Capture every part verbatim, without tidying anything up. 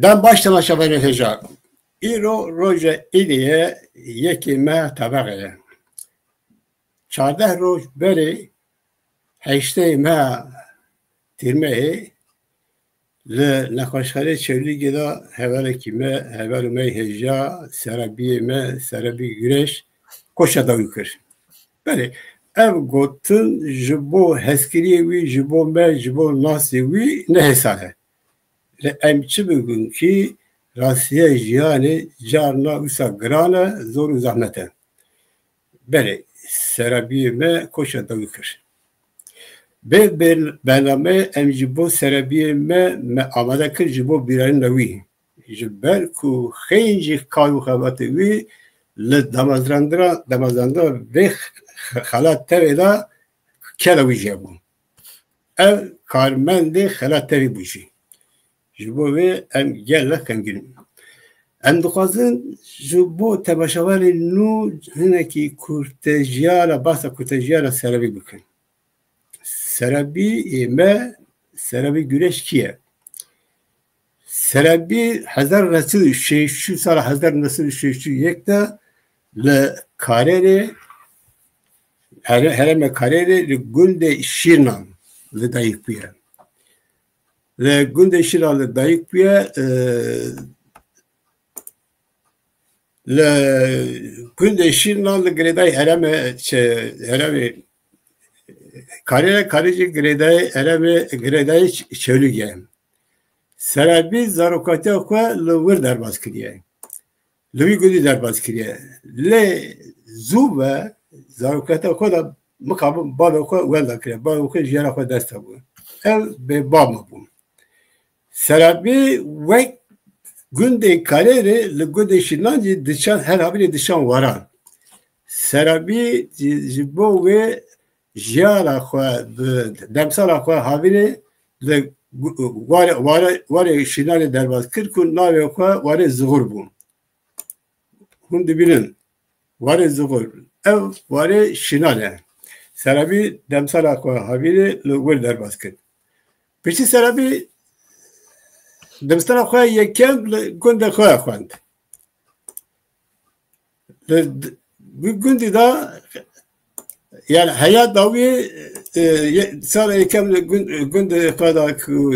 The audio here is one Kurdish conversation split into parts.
Dem baş temaşevanên hêja. Îro roja îdê ye, yekê meha Tebeqê ye. Çardeh roj berê heştê meha Tîrmehê li nexweşxaneyê Çewlîgê de hevalekî me, hevalê me hêja, Serabiyê me, Serabî Gureş, koça dawî kir. Belê, ev gotin ji bo hezkiriyê wî, ji bo me, ji bo nasê wî ne hêsan e. Lê em çi bikin kî, rastiya jiyanê carna wisa giran e, zor û zehmet e. Belê, Serabiyê me koça dawî kir. Bê ber-, bernameyê em ji bo Serabiyê me, me amade kir ji bo bîranîna wî. Ji ber ku xeyn jî kar û xebatê wî li damezrandina, damezrandina vê x-, x-, xelat tevê de keda wî jî hebû. Ev karmendê xelat tevî bû jî. Ji bo vê em gelek xemgîn in. Em dixwazin ji bo temaşevanên nû hinekî kurtejiyana, bahsa kurtejiyana Serabî bikin. Serabî ê me, Serabî Gureş kî ye? Serabî hezar neh sed û şêst û, sala hezar neh sed û şêst û yek de li Karêrê, here-, herêmê Karêrê li gundê Şîrnan li dayik bûye. Li gundê Şîrnan li dayik bûye, e, li gundê Şîrnan li girêdayî herêmê, çi, herêmê Karêrê, Karêrê jî girêdayî herêmê, girêdayî Ç-, Çewlîgê. Serabî zarokatiya xwe li wir derbas kiriye. Li wî gundî derbas kiriye. Lê zû ve zarokatiya xwe de mixabin bavê xwe wenda kiriye. Bavê xwe jiyana xwe dest de bû. Ev bêbab mabû. Serabî wek gundê Karêrê li gundê Şîrnan jî diçan, her havînê diçan waran. Serabî ji, ji bo wê jiyana xwe bi demsala xwe havînê li gu-, warê, warê, warê Şînanê derbas kir ku navê xwe warê Zixur bû. Hûn dibînin, warê Zixur. Ev warê Şînan e. Serabî demsala xwe havînê li wir derbas kir. Piştî Serabî demsala xwe yekem li gundê xwe xwend. Li d-, bi gundî de, yani heya dawî, e, ye-, sala yekem li gun-, gundê xwe de ku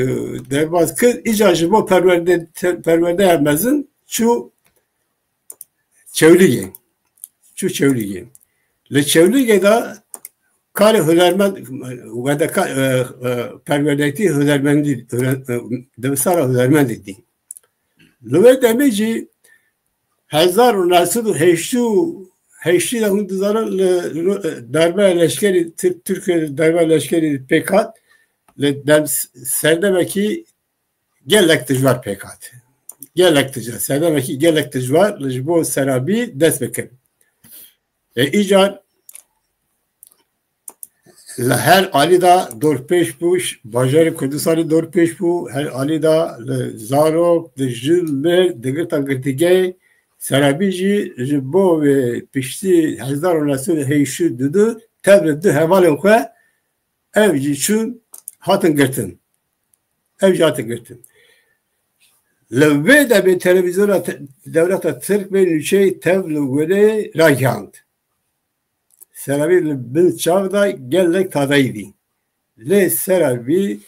derbas kir, îcar ji bo perwerde-, te-, perwerdeya mezin çû Çewlîgê. Çû Çewlîgê. Li Çewlîgê de karê hunermend, wendeka-, e, e, perwerdeytî hunermendî, huner-, e, demsala hunermendî dî. Li wê demê jî hezar û neh sed û heştê û heştê de hûn dizanin li ro-, darbeya leşkerî Tirk, Tirkiye darbeya leşkerî pêk hat, li dem s-, serdemekî gelek dijwar pêk hat. Gelek dijwar, serdemekî gelek dijwar li ji bo Serabî dest bikin. E, îcar li her alî de dorpêç bû, ş-, bajarê Kurdistanê dorpêç bû, her alî de li zarok, di jin, mêr, di girta girtîgehê, Serabî jî ji bo wê piştî hezar û neh sed û heştê û du tev li du hevalên xwe ev jî çûn hatin girtin. Ev jî hatin girtin. Li vê demê televîzyona te-, dewleta Tirk vê nûçeyê tev li wirê ragihand. Serabî li bin çav de gelek tadayî dî. Lê Serabî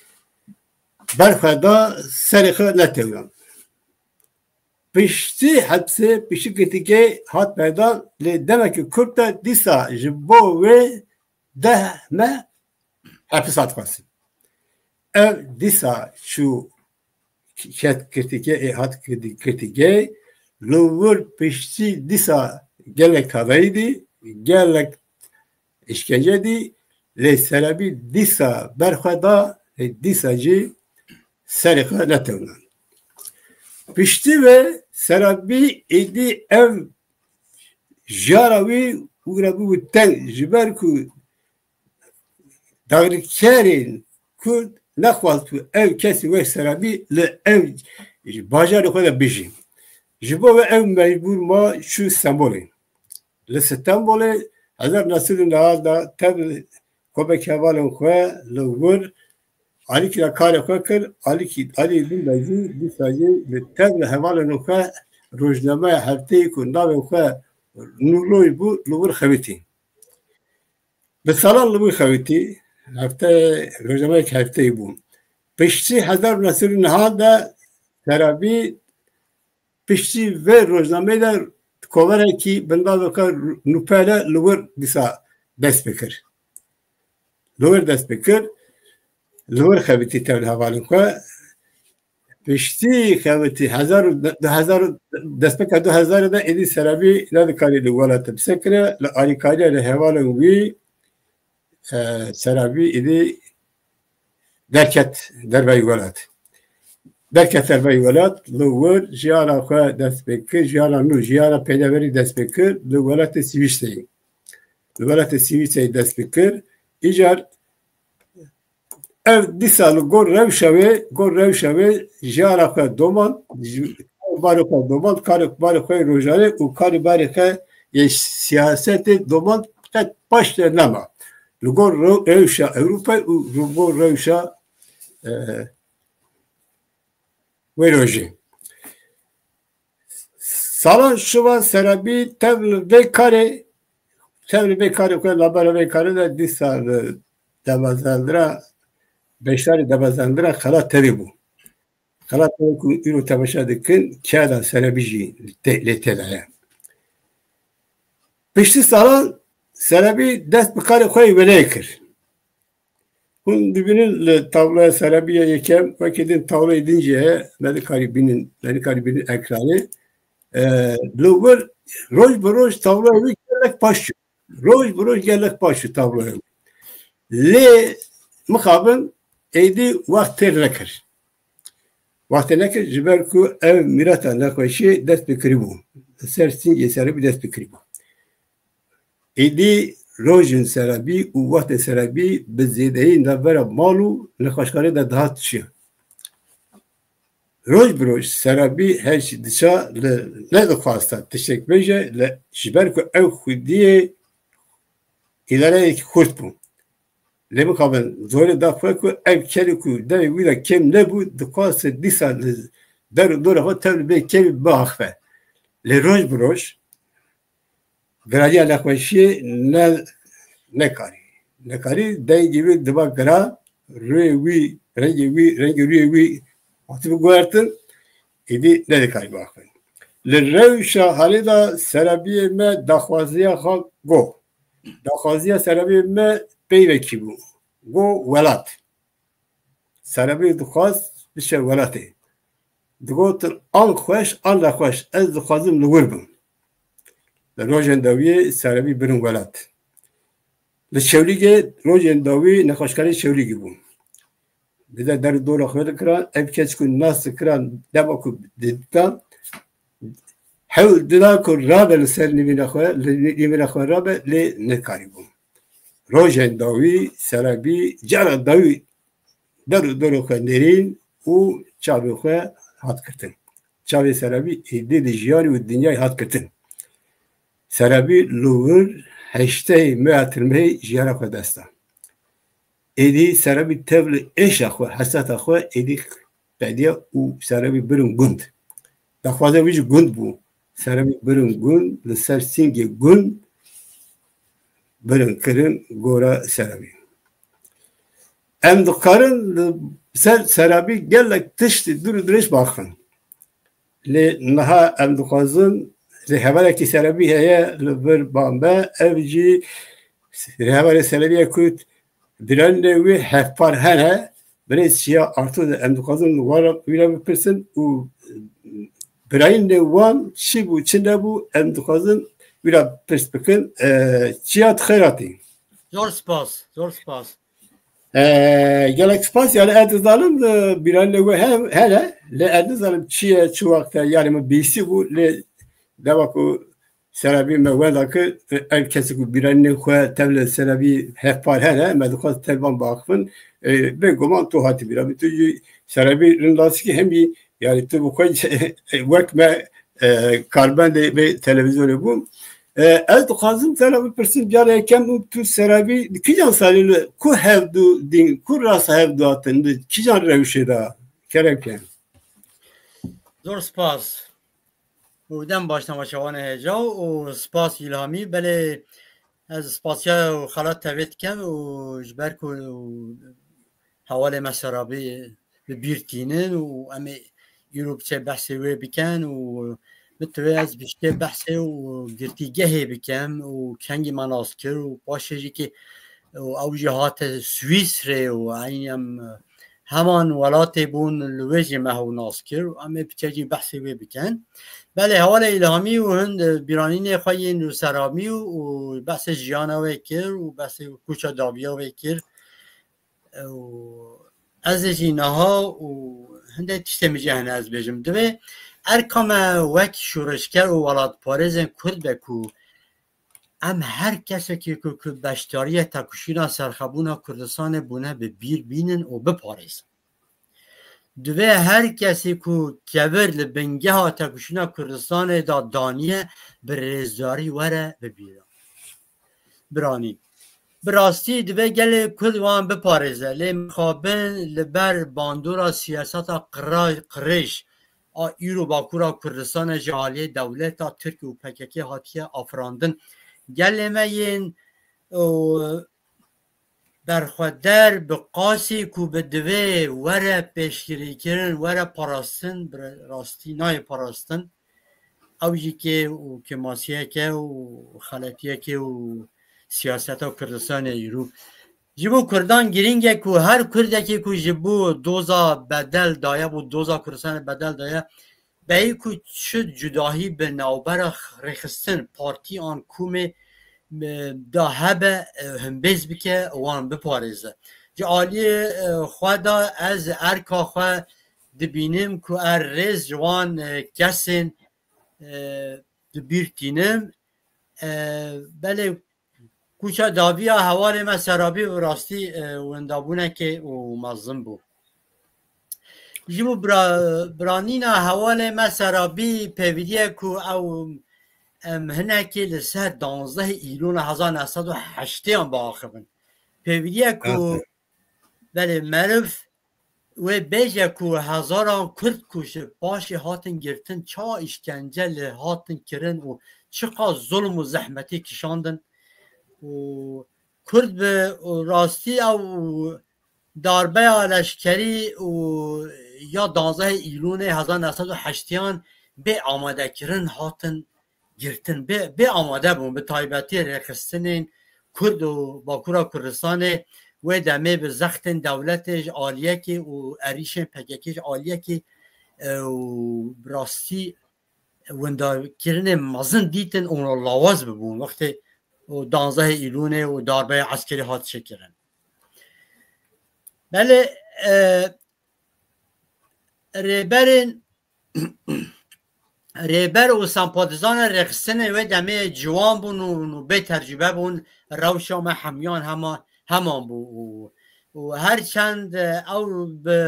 berxwe da, serê xwe netewran. Piştî hepsê, piştî girtîgehê hat berdan, lê demekî kurt de dîsa ji bo wê deh meh hepis hat xwestin. Ev dîsa çû ket girtîgehê, hat girtî-, girtîgehê, li wir piştî dîsa gelek tadayî dî, gelek îşkence dî, lê Serabî dîsa berxwe da, lê dîsa jî serê xwe netewnan. Piştî ve Serabî êdî ev jiyana wî wira bû teng, ji ber ku dagirkerên Kurd nexwast ku ev kesî wek Serabî li ev bajarê xwe de bijî. Ji bo ve ev mecbûr ma çû Stenbolê. Li Stenbolê hezar neh sed û newad de tev komeke hevalên xwe li wir Alîkî re karê xwe kir, Alîkî, Alî Bindayî dîsa jî li tev li hevalên xwe rojnameya hefteyê ku navê xwe Nûrloyî bû, li wir xebitî. Bi salan li wir xebitî, hevte, rojnameyek hefteyî bû. Piştî hezar û neh sed û neh de Serabî piştî vê rojnameyê de koverekî bi navê xwe Nûpele li wir dîsa dest pê kir. Li wir dest pê kir, li wir xebitî tev li hevalên xwe. Piştî xebitî hezar û du hezar, destpêka du hezar de êdî Serabî nedikarî li welatê bisekine, li alîkariya li hevalên wî, e, Serabî êdî derket derveyî welat. Derket derveyî welat, li wir jiyana xwe dest pê kir, jiyana nû, jiyana peydeverî dest pê kir, li welatê Swîsreyê. Li welatê Swîsreyê dest pê kir. Îcar ev dîsa li gor rewşa wê, gor rewşa wê jiyana xwe domand, ji, barê xwe domand, karê barê xwe yê rojane û karê barê xwe yê siyasetê domand, qet paş de nema. Li gor rew-, rewşa Ewropayê û li gor rewşa, e, wê rojê. Salan şiva Serabî tev li vê karê, tev li vê karê xwe, navbera vê karê de dîsa li debazandira, beşdarî debazandira Xelat T V bû. Xelat T V ku îro temaşe dikin, keda Serabî jî tê-, lê tê de ye. Piştî salan Serabî dest bi karê xwe yê weleyê kir. Hûn dibînin li tabloya Serabî ya yekem, wekî din tabloyê din jî heye, me dikarî bînin, me dikarî bînin ekranê. E, li wir roj bi roj tabloya wî gelek paş çû. Roj bi roj gelek paş çû tabloya wî. Lê mixabin êdî wext têr nekir. Wext têr nekir, ji ber ku ev mîrata nexweşiyê dest pê kirîbû. Ser sîngê Serabî dest pê kirîbû. Êdî rojên Serabî û wextên Serabî bi zêdeyî navbera mal û nexweşxanê de dihat çiya. Roj bi roj Serabî her jî diça li nedixwasta tiştek bêje, li, ji ber ku ew xwediyê îdareyekî xurt bû. Lê mixabin zorê da xwe ku ev kerê ku devê wî de kêm nebû, dixwaste dîsa li der û dora xwe tev li vê kemî biaxive. Lê roj bi roj girariya nexweşiyê ne, nekarî. Nekarî dengê wî diba gira, rûyê wî, rengê wî, rengê rûyê wî hatibû guhertin, êdî nedikarî biaxivin. Li rewşa halê de Serabiyê me daxwaziya xwe got. Daxwaziya Serabiyê me peyvekî bû. Got welat. Serabî dixwast biçe welatê. Digotin an xweş an nexweş, ez dixwazim li wir bim. Li rojên dawiyê Serabî birin welat. Li Çewlîgê rojên dawî nexweşxaneyê Çewlîgê bû. Dide der û dora xwe dikiran, ev kes ku nas dikiran, dema ku diditan, hewl dida ku rabe li ser nîvîna xwe, li nîvîna xwe rabe, lê nekarîbû. Rojên dawî Serabî cara dawî der û dorê xwe nêrîn û çavê xwe hat girtin. Çavê Serabî êdî di jiyanê û dinyayê hat girtin. Serabî li wir heştê meha tirmehê jiyana xwe dest da. Êdî Serabî tev li êşa xwe, hesreta xwe êdî qediya û Serabî birin gund. Daxwaza wî jî gund bû. Serabî birin gund, li ser sîngê gund birin kirin gora Serabî. Em dikarin li ser Serabî gelek tiştê dûr û dirêj biaxivin. Lê niha em dixwazin, lê hevalekî Serabî heye li vir bambe, ev jî rêhevalê Serabî ye ku bîranînê wî hevpar hene, birêz Çiya Arto de em dixwazin wara wî re bipirsin û birayînê wan çi bû, çi nebû, em dixwazin wî re pirs bikin. E, Çiya, tu xêr hatî. Zor spas, zor spas. E, gelek spas, yani ez dizanim, e, bîranînê we he-, hene, lê ez nizanim çi ye, çi wext e, yani min bîsî bû, lê dema ku Serabî me wenda kir, ev kesê ku bîranînê xwe tev li Serabî hevpar hene, me dixwest tev van biaxivin. E, bêguman tu hatî bîra min. Tu jî Serabî rind nas dikî, hem jî, yani tu bi xwe wek me, e, karbendê vê televîzyonê bû. E, ez dixwazim te re bipirsim, cara yekem û tu serabî di kîjan salî li ku hevdu dîn, ku rast hevdu hatin, di kîjan rewşê de kerem ke? Zor spas. Û dem baş temaşevanê hêja û spas Îlhamî. Belê ez spasiya û xelat tevê dikem û ji ber ku hewalê me serabî bi bîr tînin û em ê îro biçe behsê wê bikin û bi tu ez biştê behsê û girtîgehê bikim û kengî me nas kir û paşê jî ki û ew jî hate Swîsrê û eynî em heman welatê bûn li wê jî me hew nas kir û em ê biçe jî behsê wê bikin. Belê hewalê Îlhamî û hin bîranînê xwe yên li seramî û, û behsê jiyana wê kir û behsê kûça daviya wê kir. Û ez ê jî niha û hindek tiştê min jî hene ez bêjim. Divê erka me wek şoreşger û welatparêzên Kurd be ku em her kesekî ku, ku beşdariyê tekoşîna serxebûna Kurdistanê bûne bi bîr bînin û biparêzin. Divê her kesî ku kevir li bingeha tekoşîna Kurdistanê de daniye bi rêzdarî were bibîra. Biranî. Bi rastî divê gelê Kurd wan biparêze, lê mixabin li ber bandora siyaseta qira-, qirêj a îro Bakura Kurdistanê ji aliyê dewleta Tirk û P K K hatiye afirandin. Gelê me yên û berxweder bi qasî ku bi divê were pêşgirîkirin, were parastin, bi rastî nayê parastin. Ew jî kê û kêmasiyeke û xeletiyeke û siyaseta Kurdistanê îro. Ji bo Kurdan girîng e ku her Kurdekî ku ji bo doza bedel daye, bo doza Kurdistanê bedel daye, beyî ku çi cudahî bi navbera rêxistin, partî an komê, e, da hebe, e, himbêz bike, wan biparêze. Ji aliyê, e, xwe de ez erka xwe dibînim ku er rêz ji wan, e, kesên, e, di bîr tînim. E, belê kûça daviya hevalê me serabî bi rastî, e, wendabûnekê û mezin bû. Ji bo bira-, biranîna hevalê me serabî pêvîdiye ku ew em hinekê li ser danzdehê Îlona hezar neh sed û heştêyan biaxivin. Pêvîdiye ku Evet. belê meriv wê bêje ku hezaran Kurd ku ji paşê hatin girtin, çawa îşkence li hatin kirin û çiqas zulm û zehmetî kişandin û Kurd bi û rastî ew darbeya leşkerî û ya danzdehê Îlûnê hezar neh sed û heştêyan bê amadekirin hatin girtin. Bê, bê amade bûn, bi taybetî rêxistinên Kurd û Bakura Kurdistanê wê demê bi zextên dewletê ji aliyekê û erîşên P K K ji aliyekê, e, û bi rastî windakirinê mezin dîtin û lawaz bibûn wextê û danzdehê Îlûnê û darbeya eskerî hat çêkirin. Belê, e, rêberên, rêber û sempatîzanên rêxistinê wê demê ciwan bûn û, û bê tecrûbe bûn, rewşa me hemiyan hema, heman bû û, û her çend, e, ew bi,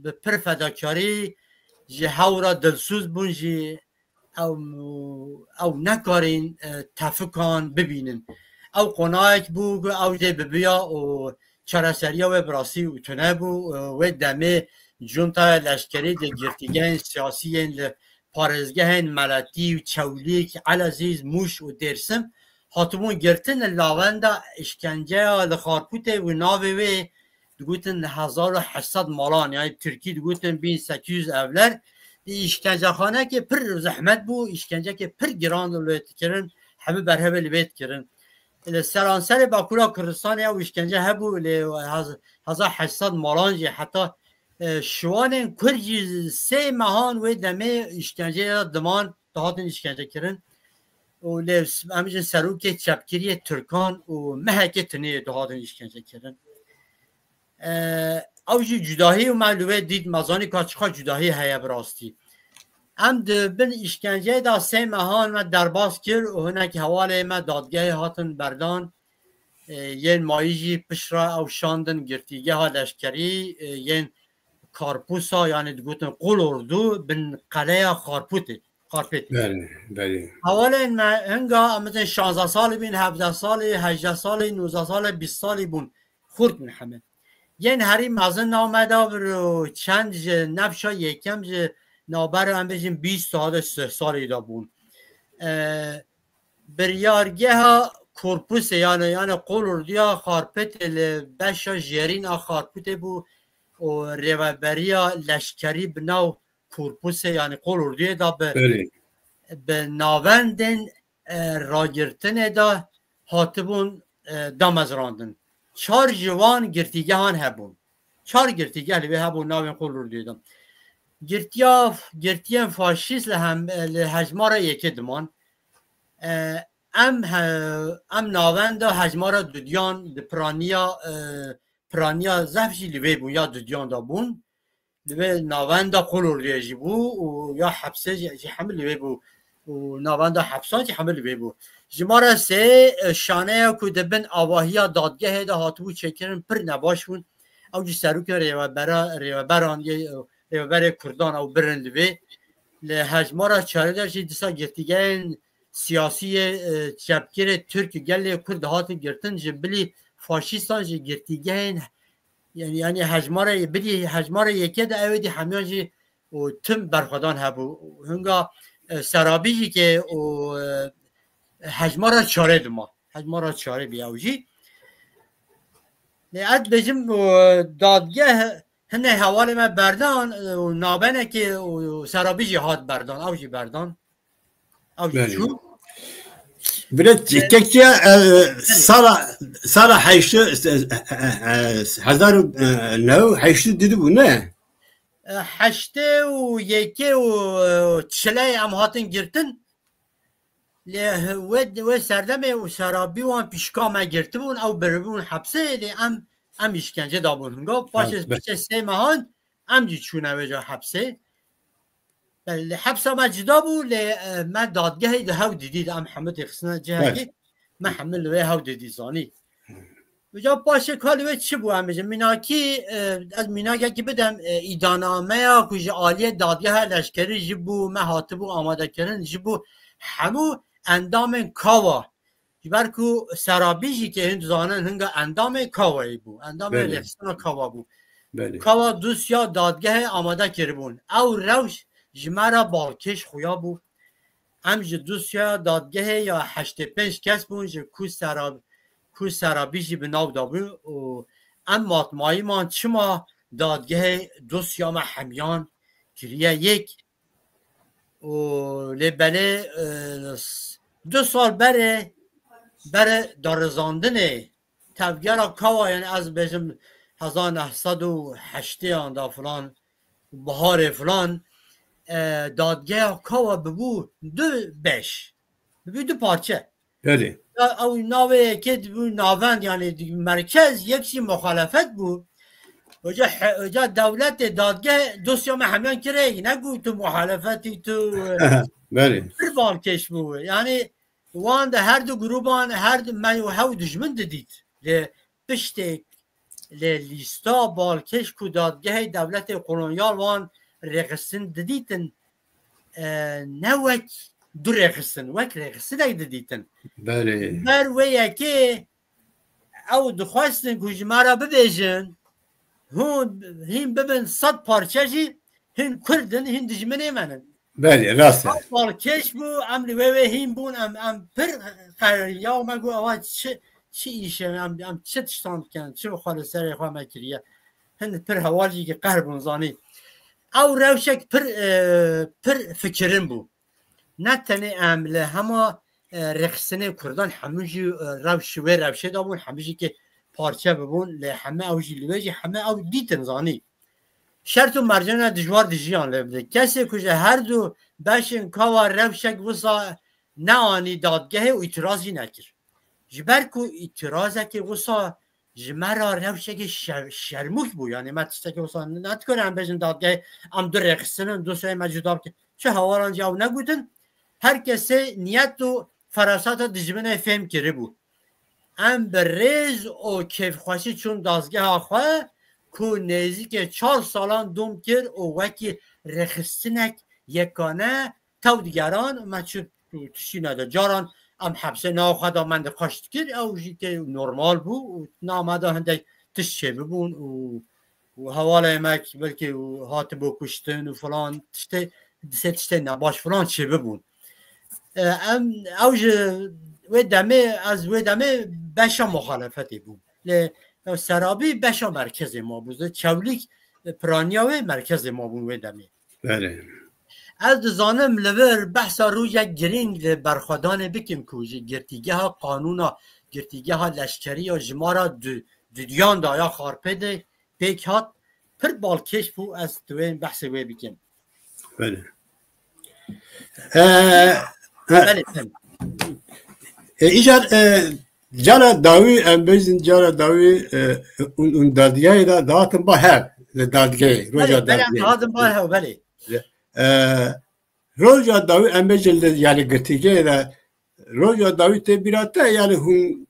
bi pir fedakarî ji hew re dilsûz bûn jî ew, ew nekarîn, e, tefikan bibînin. Ew qonayek bû ku ew jê bibiya û çareseriya wê bi rastî û tune bû. E, wê demê cuntaya leşkerî di girtîgehên siyasî yên li parêzgehên Meletî û Çewlîg, Elezîz, Mûş û Dêrsim hatibûn girtin, li navenda îşkenceya li Xarpûtê û navê wê digotin hezar û heşt sed malan, yani tirkî digotin bin sekiz yüz evler. Di îşkencexanekê pir zehmet bû, îşkencekê pir giran li wê dikirin, hemî berhevê li wê dikirin. Li seranserê Bakura Kurdistanê ew îşkence hebû, lê hez-, hezar heşt sed malan jî heta, e, şiwanên Kurd jî sê mehan wê demê îşkenceyê de diman, dihatin îşkence kirin. Û lê s-, em jî serokê çepkiriyê Tirkan û mehekê tinê dihatin îşkence kirin. E, ew jî cudahî û me li wê dît, me zanî ka çiqa cudahî heye bi rastî. Em di bin îşkenceyê de sê mehan me derbas kir û hinek hevalê me dadgehê hatin berdan. E, yên mayî jî piştre ew şandin girtîgeha leşkerî, e, yên Karpûsa, yani digotin Qul Ordu bin qeleya Xarpûtê. Xarpêt. Belê, belê. Hevalên me hinga, em bidin şanzdeh salî bîn, hevdeh salî, hejdeh salî, nûzdeh salî, bîst salî bûn. Xurt in heme. Yên herî mezin nav me de bir çend ji nefşa yekem ji navbera em bêjin bîst hade sih salî de bûn. E, biryargeha korpusê, yani, yani qolordiya Xarpêtê li beşa jêrîn a Xarpêtê bû û rêveberiya leşkerî bi nav korpusê, yani qolordiyê de bi, Belê. bi navendên, e, ragirtinê de hatibûn, e, damezrandin. Çar ji wan girtîgehan hebûn. Çar girtîgeh li wê hebûn navên qolordiyê de. Girtiya, girtiyên faşîst li hem, li hejmara yekê diman. E, em he-, em navenda hejmara dudiyan di piraniya, e, piraniya zehf jî li wê bûn ya dudiyan de bûn. Li vê navenda qolordiyê jî bû û ya hepsê jî, jî hemî li wê bû û navenda hepsan jî hemî li wê bû. Ji ma re sê, e, şaneya ku di bin avahiya dadgehê de hatibû çêkirin pir nebaş bûn. Ew jî serokên rêvebera-, rêveberan yê, e, rêveberê Kurdan ew birin li vê. Li hejmara çarê de jî dîsa girtîgehên siyasî yê, e, çepgirê Tirk û gelê Kurd dihatin girtin, ji bilî faşîstan jî girtîgehên, yani, yani hejmara, bilî hejmara yekê de ew êdî hemiyan jî û tim berxwedan hebû. Hinga, e, Serabî jî ke û, e, hejmara çarê dima. Hejmara çarê bî ew jî. Lê ez dibêjim, û, dadgeh hinek hevalê me berdan, û nabenekê û Serabî jî hat berdan, ew jî berdan. Ew jî Belê. çû. Bile Lê kekçiya, e, sala, sala heştê, e, e, e, hezar û, e, neh heştê didî bû, ne? E, heştê û yekê û, e, çilê em hatin girtin. Lê wê, wê serdemê û Serabî wan pişka me girtibûn, ew biribûn hepsê, lê em, em îşkence dabûn. Hinga paşê Ha, be- piçe sê mehan em jî çûne wêca hepsê. Belê, lê hepsa me cida bû, lê, e, me dadgehê di hew didît, em hemû têxistine cihekê, Belê. me hemû li wê hew didît zanî. Vêca paşê kalî wê çi bû em bêjin? Mînakî, e, ez mînakekî bidem, e, îdanameya ku ji aliyê dadgeha leşkerî jî bû, me hatibû amadekirin, jî bû hemû endamên Kawa. Ji ber ku Serabî jî ke hin dizanin hinga endamê Kawayê bû. Endamê Belê. rêxistina Kawa bû. Belê. Kawa dosya dadgehê amade kiribûn. Ew rewş ji me re balkêş xuya bû. Em ji dosyaya dadgehê ya heştê pênc kes bûn, ji ku Sera-, ku Serabî jî bi nav dabû û em matmayî man çima dadgehê dosya me hemiyan kiriye yek û lê belê, e, s-, du sal berê, berê darizandinê tevgera Kawa, yani ez bêjim hezar neh sed û heştê an da filan, biharê filan, e, dadgeha Kawa bibû du beş, bibû du parçe. Belê. Ya ew navê yekê dibû navend, yani di-, merkez, yek jî muhalefet bû. Hoca he-, hoca dewletê dadgeh dosya me hemiyan kirê, ne ku tu muhalefetî tu, e, Belê. pir balkêş bû. Yani wan de her du grûban, her du me û hew dijmin didît. Lê piştê, lê lîsta balkêş ku dadgehê dewletê kolonyal wan rêxistin didîtin, e, ne wek du rêxistin, wek rêxistinek didîtin. Belê. Ber wê yekê ew dixwestin ku ji me re bibêjin, hûn hîn bibin sed parçe jî, hîn Kurd in, hîn dijminê me ne. Belê, rast e. Ew balkêş bû, em li wê wê hîn bûn, em, em pir qehriya me got, ewa çi, çi îş e, em, em çi tiştan dikin, çi bi xwe li serê xwe me kiriye. Hin pir heval jî ki qehr bûn zanî. Ew rewşek pir, e, pir fikirin bû. Ne tenê em li hema, e, rêxistinê Kurdan hemû jî, e, rewş wê rewşê de bûn, hemû jî ki parçe bibûn, lê heme ew jî li wê jî heme ew dîtin zanî. Şert û mercena dijwar dijiyan lê bide. Kesê ku ji her du beşên Kawa rewşek wisa neanî dadgehê û îtiraz jî nekir. Ji ber ku îtirazekê wisa ji me re rewşekê şer-, şermûk bû. Yani me tiştekê wisa ne-, nedikare em bêjin dadgehê em du rêxistin in, dosyayê me cuda bikin. Çi hewalan jî ew negotin. Her kesê niyet û feraseta dijminê fêm kiribû. Em bi rêz û kêfxweşî çûn dazgeha xwe ku nêzîkê çar salan dom kir û wekî rêxistinek yekane tew digeran, me çi tiştî neda. Caran em hepsê nav xwe da me nîqaş dikir, ew jî tê normal bû û na me da hindek tişt çêbibûn û, û hevalê me belkî û hatibû kuştin û filan tiştê, disê tiştê nebaş filan çêbibûn. E, em, ew ji wê demê, ez wê demê beşa muxalefetê bûm. Lê, e, Serabî beşa merkezê ma bû. Çewlîk, e, piraniya wê merkezê ma bûn wê demê. Belê. Ez dizanim li vir behsa rojek girîng li berxwedanê bikim ku ji girtîgeha qanûna, girtîgeha leşkerî ya jimara du-, dudiyan de ya Xarpêdê pêk hat, pir balkêş bû ez divê behsê wê bikim. Belê. E, e, Belê, belê. E, îcar, e, cara dawî, em bêjin cara dawî, e, û, û dadgehê de dihatin ba hev, li dadgehê, roja Belê, belê, dadgehê. Dihatin ba hev, belê. E, roja dawî em bêjin li, yani girtîgehê de, roja dawî tê bîra te, yani hûn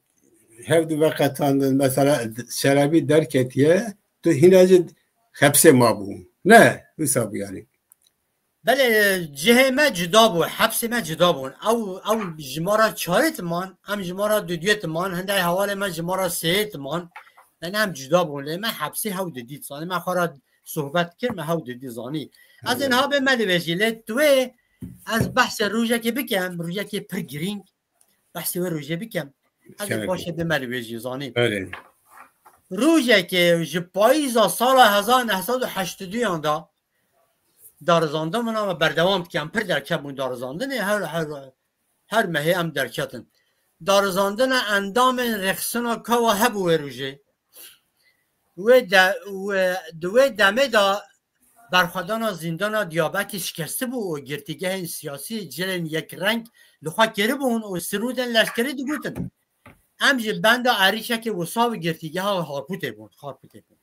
hev du veqetandin, mesela Serabî derketiye, tu hîna jî hepsê mabû. Ne, wisa bû yani. Belê, cihê me cuda bû, hepsê me cuda bûn. Ew, ew ji me re çarê diman, em ji me re dudiyê diman, hindek hevalê me ji me re sêyê diman. Yani em cuda bûn, lê me hepsê hew didî, zanî me xwe re sohbet kir, me hew didî zanî. Ez ê Evet. niha bê me dibêjî, lê tu wê ez behsê rojekê bikim, rojekê pir girîng, behsê wê rojê bikim. Ez ê Şeref. paşê bê me dibêjî, zanî. Belê. Rojekê ji payîza sala hezar neh sed û heştê duyan de darizandin min ama berdewam dikim. Pir derkebûn darizandinê, her, her, her mehê em derketin. Darizandina endamên rêxistina Kawa hebû wê rojê. Wê de, wê, di wê demê de berxwedana zîndana Diyabekê şikestî bû û girtîgehên siyasî cilên yekreng li xwe kiribûn û sirûdên leşkerî digotin. Em ji benda êrîşekê wisa bi girtîgeha Xarpûtê bûn, Xarpûtê bûn.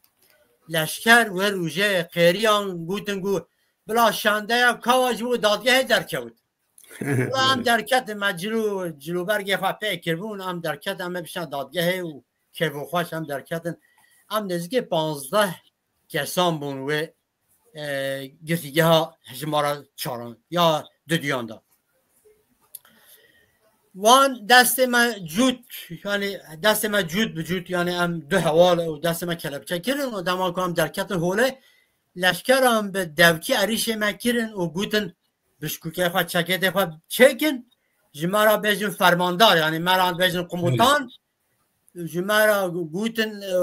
Leşker wê rojê qêriyan gotin ku bila şandeya Kawa ji bo dadgehê derkewt. Bila em derketin, me cilo, cilobergê xwe pê kiribûn, em derketin, em ê bişan dadgehê û kêfxweş em derketin. Em nêzîkê panzdeh kesan bûn wê, e, girtîgeha hejmara çaran ya dudiyan de. Wan destê me cût, yani destê me cût bi cût, yani em du heval û destê me kelepçe kirin û dema ku em derketin holê, leşkeran bi devkî êrîşê me kirin û gotin, bişkûkê xwe, çeketê xwe çêkin, ji me re bêjin fermandar, yani me re bêjin komutan, ji me re gotin, e,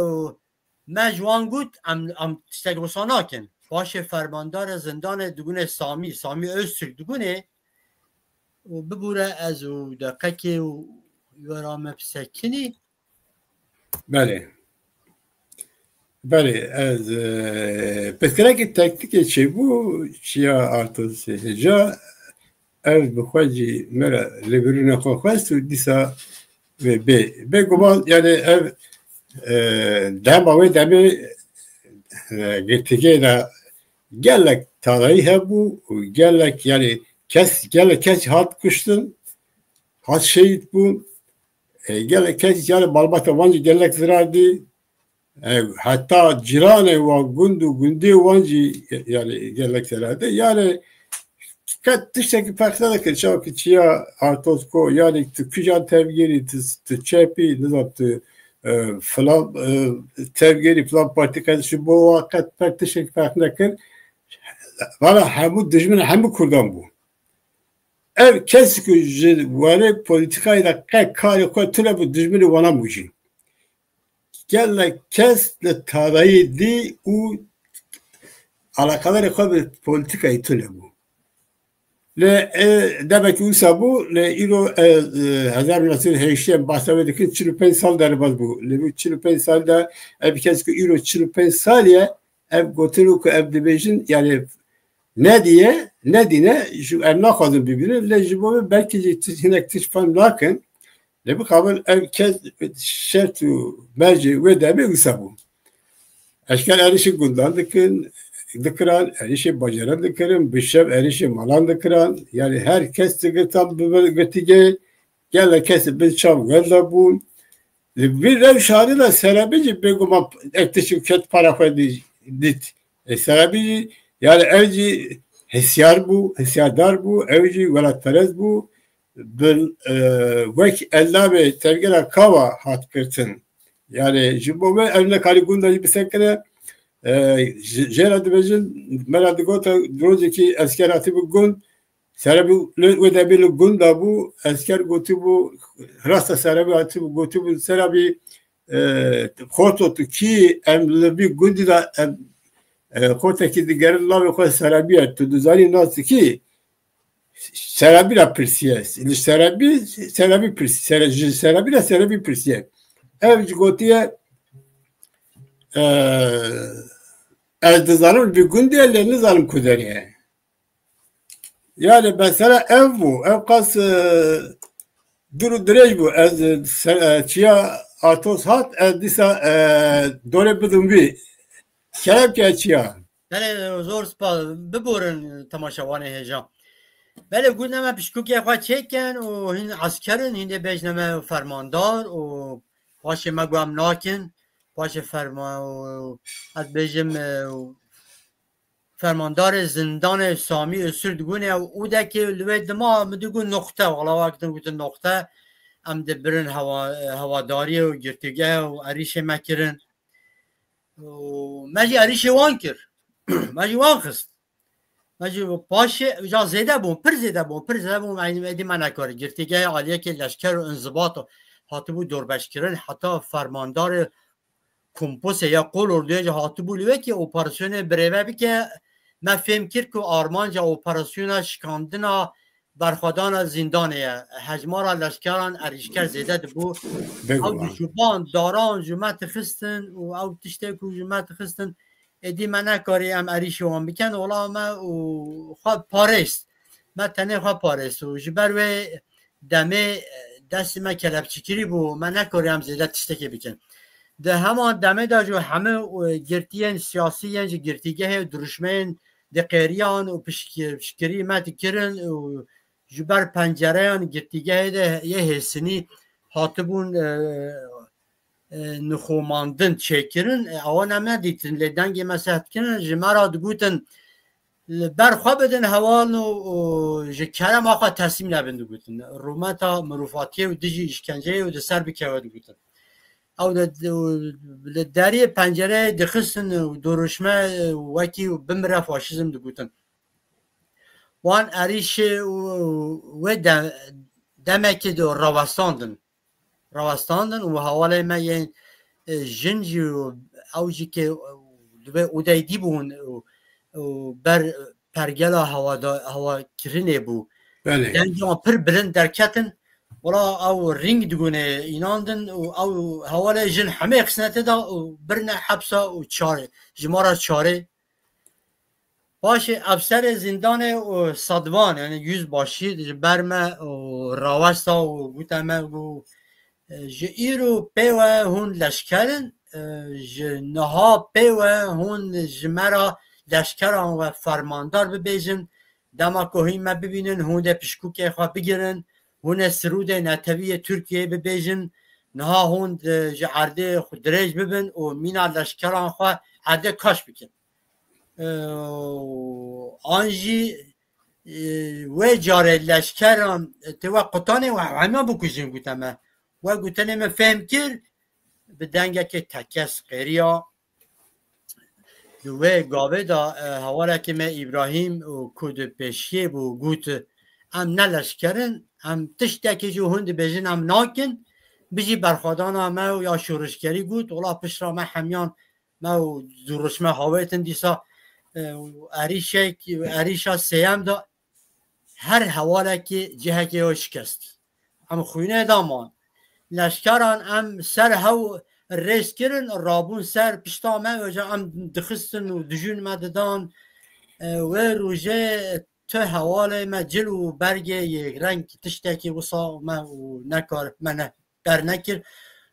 me ji wan got, em, em tiştek wisa nakin. Paşê fermandarê zindanê digune Samî, Samî Öztürk digune, û bibûre ez û deqekê û wera me bisekinî. Belê. Belê, ez, e, pirsgirêkê teknîkê çêbû, çiya Artosê hêja, ev bi xwe jî me re lêbirîna xwe xwest û dîsa vê bê. Bêguman, yani ev, e, dema wê demê, e, girtîgehê de gelek tadayî hebû û gelek, yani kes, gelek kes hat kuştin, hat şehîd bûn. E, gelek kes, yani malbata wan jî gelek zirar dî. E, heta cîranê wan, gund û gundê wan jî, yani gelek zirar dî. Yani qet tiştekî ferq nedikir. Çawa ki çiya Artosko, yani tu kijan tevgerî, tu, tu çepî, nizam tu, e, filan, e, tevgerî, filan partî, qet ji bo wan qet ferq, tiştekî ferq nekir. Valla hemû dijmin hemû Kurdan bû. Ev kes ku ji warê polîtîkayê de qe karê xwe tune bû, dijminê wana bû jî. Gelek kes li tadayî dî û alaqadarê xwe bi polîtîkayê tune bû. Lê, e, demek ki wisa bû, lê îro, e, e, hezar neh sed û heştê em bahsa wê dikin, çil û pênc sal derbas bû. Lê bu çil û pênc sal de ev kes ku îro çil û pênc sal ye, ev gotin û ku ev dibêjin, yani nediye, nedîne, ji, em naxwazin bibînin, lê ji bo min belkî jî tişt, hinek tişt fam nakin. Lê bixabin ev kes şert û mercê wê demê wisa bû. Eşker êrîşê gundan dikin, dikiran, êrîşê bajaran dikirin, bi şev êrîşê malan dikiran. Yani her kes digirtan bi vir girtîgehê, gelek kes bin çav wenda bûn. Li vî rewşanê de Serabî jî bêguman ev tişt ket para xwe dî-, dît. E, Serabî jî, yani ev jî hişyar bû, hişyardar bû, ew jî welatperest bû, bi, e, wek endamê tevgera Kawa hat girtin. Yani ji bo me ev nekarî gunda jî bisekine, e, ji, jê re dibêjin, me re digote, rojekî esker hatibû gund, serebî li wê demê li gunda bû, esker gotibû, rasta serebî hatibû, gotibû, serebî, e, xorto tu kî, em li vî gundî de em, e, xortekî digerin navê xwe Serebiye, tu dizanî nas tu kî? Serebî re pirsiye. Li Serebî, Serebî pirsiye. Sere-, ji Serebî re Serebî pirsiye. Ev ji gotiye, e, ez dizanim vî gundê lê nizanim ku derê ye. Yani mesela ev bû. Ev qas, e, dûr û dirêj bû. Ez, e, se-, e, çiya Atos hat, ez dîsa, e, dorê bidim vî. Kerem ke çiya. Belê, zor spas. Biborin temaşevanê hêja. Belê, gund me pişkokê xwe çêkin û hîn esker in, hîn dê bêjne me fermandar û paşê me got em nakin. Paşê ferma-, û ez bêjim, e, û fermandarê zindanê Samî Osur digune û Odekê li wê dima min digot noqte, wala wek din gotin noqte, em dibirin hewa-, hewadariyê û girtîgehê û erîşê me kirin. Û me jî erîşê wan kir. Me jî wan xist. Me jî paşê, ja zêde bûn, pir zêde bûn, pir zêde bûn, eynî êdî me nekarî. Girtîgehê aliyekê leşker û inzibat hatibû dorbeşkirin, heta fermandarê komposê ya Qol Orduyê jî hatibû li wekî operasyonê birêve bike. Me fêm kir ku armanca operasyona şikandina berxwedana zîndanê ye. Hejmara leşkeran erîşker zêde dibû. Bego Ew an. Ji van daran ji me dixistin û ew tiştê ku ji me dixistin, êdî me nekarî em erîşî wan bikin, wela me û xwe parêst. Me tenê xwe parêst û ji ber wê demê, e, destê me kelepçikirî bû, me nekarî em zêde tiştekê bikin. Di heman demê de jî hemû, e, girtiyên siyasî yên ji girtîgehê û dirûşmeyên diqêriyan û pişk-, piştgirî me dikirin û ji ber pencereyan girtîgehê de yê hêsinî hatibûn, e, e, nixomandin çêkirin. E, awan em nedîtin, lê dengê me seh dikirin, ji me re digotin, li ber xwe bidin hevalin û, û ji kerema xwe teslîm nebin digotin. Rûmeta mirovatiyê û dijî îşkenceyê û di ser bikewe digotin. Ew de, li deriyê pencereyê dixistin û doruşme, e, wekî bimire faşîzm digotin. Wan erîşê û wê de-, demekê de rawestandin. Rawestandin û hevalê me yên, e, jin jî û ew jî ke, e, li vê odeydî bûn û, û ber pergela hewada-, hewakirinê bû. Belê. Dengê wan pir bilind derketin. Wela ew rîng digune înandin û ew hevalê jin hemê xisnetê de û birine hepsa û çarê, ji me re çarê. Paşê efserê zîndanê û Sadvan, yani yüzbaşı, ji ber me û rawesta û gote me, got, e, ji îro pê we hûn leşker in, e, ji niha pê we hûn ji me re leşkeran we fermandar bibêjin, dema ku hîn me bibînin, hûn dê pişkokê xwe bigirin, hûn ê sirûdê netewî yê Tirkiyeyê bibêjin, niha hûn di, ji erdê xwe dirêj bibin û mîna leşkeran xwe erdê kaş bikin. E, an jî, e, wê carê leşkeran, e, tê we qutanê we hema bikujin, gote me. We gotinê min fêm kir, bi dengekê tekez qêriya. Di wê gavê de, e, hevalekê me Îbrahîm û ku di pêşiyê bû, got, em ne leşker in, em tiştekî jî hûn dibêjin em nakin, bijî berxwedana me û ya şorişgerî, got, wela piştra me hemiyan me û du roj me hawêtin dîsa, e, û erîşek, erîşa sêyem de her hewalekî cihekê wê şikest. Em xwînê de man. Leşkeran em ser hew rêz kirin, rabûn ser pişta me, wêca em dixistin û dijûn me didan. E, wê rojê tu hewalê me cil û bergê yek reng tiştekî wisa me û nekar me ne dernekir.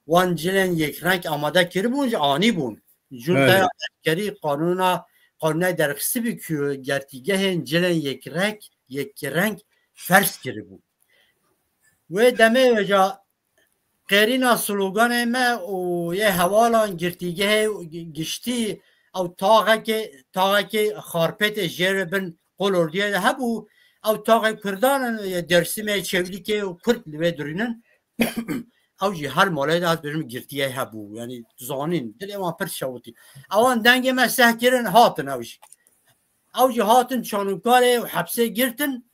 Wan cilên yekreng amade kiribûn, ji anî bûn. Cuntaya Belê. Eskerî qanûna, qanûnê derxistibû ku gertîgehên cilên yekreng, yekreng ferz kiribû. Wê demê wêca qêrîna sloganê me û yê hevalan girtîgehê û gi-, giştî ew taxekê, taxekê xarpêtê jê re bin Qolordiyê de hebû, ew taxê Kurdan in, yê Dêrsimê, Çewlîgê û Kurd li wê dirînin. Ew jî her malê de ez bêjim girtiyê hebû. Yanî zanîn, dilê wan pir şewitî. Ewan dengê me seh kirin, hatin ew jî. Ew jî hatin Çanûkarê û hepsê girtin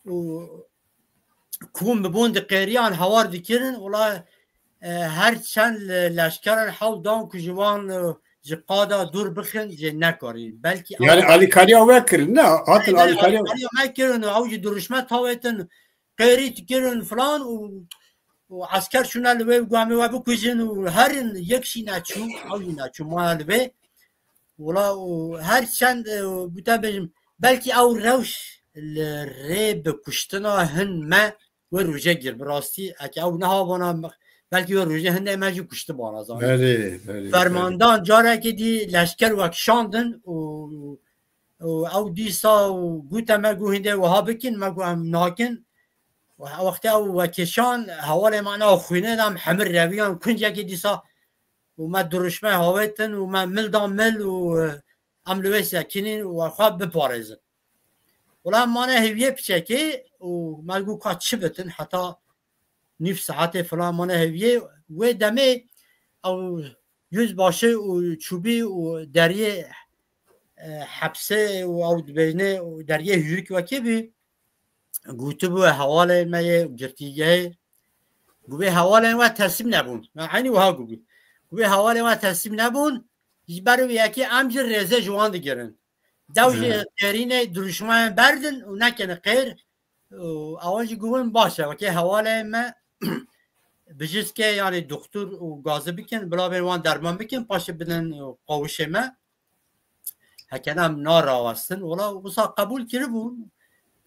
û kom bibûn diqêriyan hawar dikirin, wela, e, her çend le-, leşkeran hewl dan ku ji wan, e, ji qada dûr bixin, jê nekarî. Belkî Yani ew alîkariya we kirin, ne? Hatin Aynen, alîkariya alîkariya me kirin û ew jî duruşme tawêtin, qêrî dikirin filan û, û esker çûne li wê got em ê we bikujin û herin yek jî neçû, ew jî neçû, maya li wê. Wela û her çend, e, bûte bêjim, belkî ew rewş li rê bi kuştina hin me wê rojê gir. Bi rastî, eke ew neha vana, belkî wê rojê hindê me jî kuştibana, zanî. Belê, belê, belê. Fermandan carekê dî leşker wek şandin û, û ew dîsa û gote me, got hindê wiha bikin, me got em nakin. Wextê ew wekê şan, hewalê me na xwînê de em hemir reviyan kuncekê dîsa û me duruşme hawêtin û me mil da mil û, e, em li wê sekinîn û xwe biparêzin. Wela em mane hêviyê piçekê û me got ka çi bitin heta nîv saetê filan mane hêviyê. Wê demê ew yüzbaşı û çûbî û deriyê, e, hepsê û ew dibêjinê û deriyê hûrik wekê bî. Gotibû, "Hevalên me yê girtîgehê." Gubê hevalên we teslîm nebûn. Me eynî wiha gubî. Gubê hevalên we teslîm nebûn. Ji ber wê yekê em jî rêzê ji wan digirin. Dew jî Hı. qêrînê duruşmayên berdin û nekene qêr. Û ewan jî gubin baş e. Wekê hevalên me bijîskê, yanî doktor û gazî bikin, bilavên wan derman bikin, paşê bidin qawişê me. Heke em narawestin, wela wisa qebûl kiribû.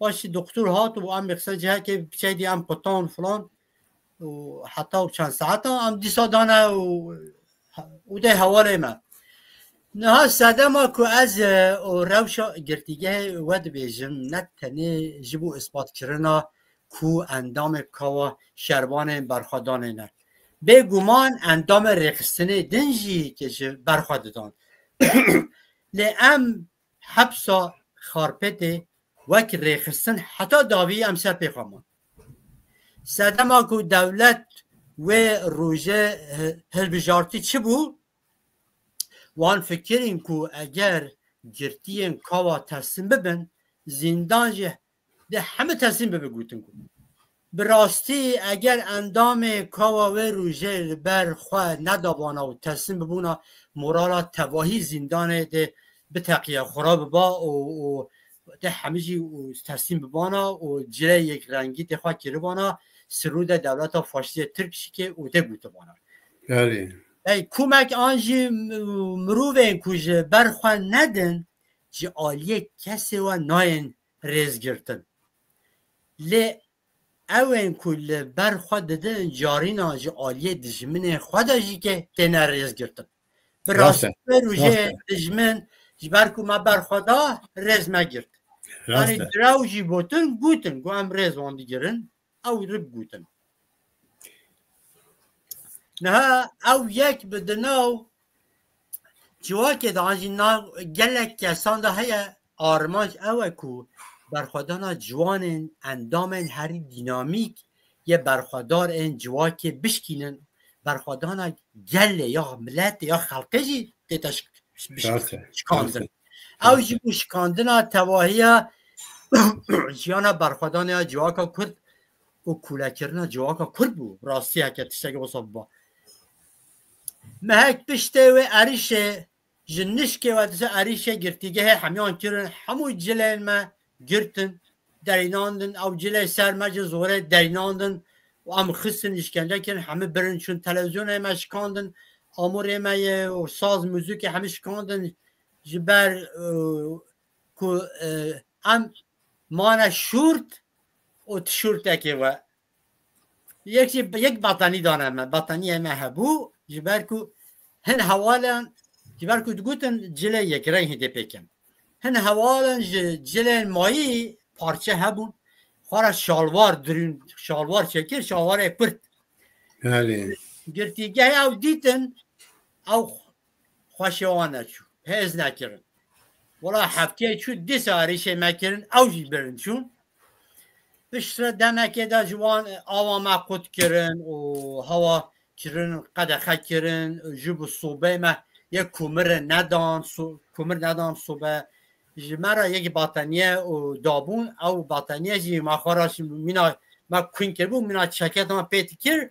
Paşî doktor hat û em ê qise cihekê piçey dî em qutan filan. Û heta û çend saeta em dîsa dane û, û dê hevalê me. Niha sedema ku ez, e, û rewşa girtîgehê we dibêjim, ne tenê ji bo ispatkirina ku endamê kawa şervanên berxwedanê ne. Bêguman endamê rêxistinê din jî ke ji ber xwe didan. Lê em hepsa Xarpêtê wek rêxistin heta dawî em ser pê xwe man. Sedema ku dewlet wê rojê hi-, hilbijartî çi bû? Wan fikirîn ku eger girtiyên kawa teslîm bibin, zîndan jî dê hemî teslîm bibe gotin ku. Bi rastî eger endamê kawa wê rojê li ber xwe nedabana û teslîm bibûna, morala tevahî zîndanê dê biteqiya, xira biba û, û dê hemî jî û teslîm bibana û cilê yekrengî dê xwe kiribana, sirûdê dewleta faşîstê Tirk şikê û dê gotibana. Belê. Ey, kumek an jî m-, mirovên ku ji ber xwe nedin, ji aliyê kesê we nayên rêzgirtin. Lê ewên ku li ber xwe didin, carînan ji aliyê dijminên xwe de jî ke têne rêzgirtin. Bi Rast e, rastî wê rojê rast e. Dijmin ji ber ku me ber xwe da, rêz me girt. Rast Yanî e. Direw jî botin, gotin, ku em rêz wan digirin, ew rib gotin. Niha ew yek bi di nav civakê de an jî nav gelek kesan de heye, armanc ew e ku berxwedana ciwanên endamên herî dînamîk yê berxwedar ên civakê bişkînin, berxwedana gelê ya miletê ya xelkê jî tête şik-, şik-, Rast e, şikandin. Rast e. Ew jî bû şikandina tevahiya jiyana berxwedanê ya civaka Kurd û kûlekirina civaka Kurd bû. Rastî heke tiştekî wisa biba. Mehek piştê wê erişê ji nişkê we dise erişê girtîgehê hemiyan kirin, hemû cilên me girtin, derînandin, ew cilê ser me ji zorê derînandin û em xistin, îşkence kirin, hemî birin çûn, televîzyonê me şikandin, amûrê me yê û saz, muzîkê hemî şikandin, ji ber, e, ku, e, em mane şûrt û tişûrtekê we. Yek jî, yek batanî dane me, bataniyê me hebû, ji ber ku hin hewalan, ji ber ku digotin cilê yekreng hêdî pêkin. Hin hewalan ji cilên mayî parçe hebûn, xwe re şalwar dirûn, şalwar çêkir, şalwarê kurt. Belê. Girtîgehê ew dîtin, ew xweşê wan neçû, hêz nekirin. Wala heftiyê çû dîsa êrîşê me kirin, ew jî birin çûn. Piştre demekê de ji wan ava me qut kirin û hewa kirin, qedexe kirin, ji bi sobê me yek kumir nedan, so-, kumir nedan sobe. Ji me re yek bateniye û dabûn, ew bateniye jî me xwe re ji mîna me kun kiribû, mîna çeket me pê dikir.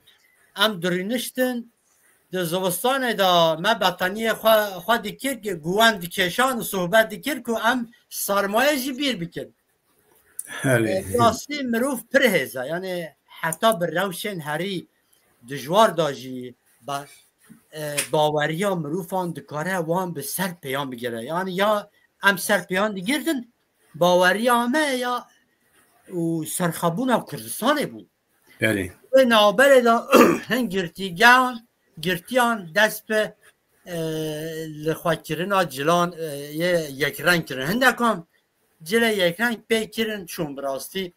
Em dirûniştin, di zivistanê de me bataniyê xwe, xwe dikir, guwen dikêşan û sohbet dikir ku em sermaye jî bîr bikin. Erê. E, rastî mirov pir hêz e. Yani heta bi rewşên herî dijwar de jî ba-, e, baweriya mirovan dikare wan bi ser pêyan bigire. Yani ya em ser pêyan digirtin, baweriya me ya û serxebûna Kurdistanê bû. Erê. Wê navberê de hin girtîgehan, girtiyan dest bi, e, li xwekirina cilan, e, yê yekreng kirin. Hindekan cilê yekreng pê kirin çûn bi rastî.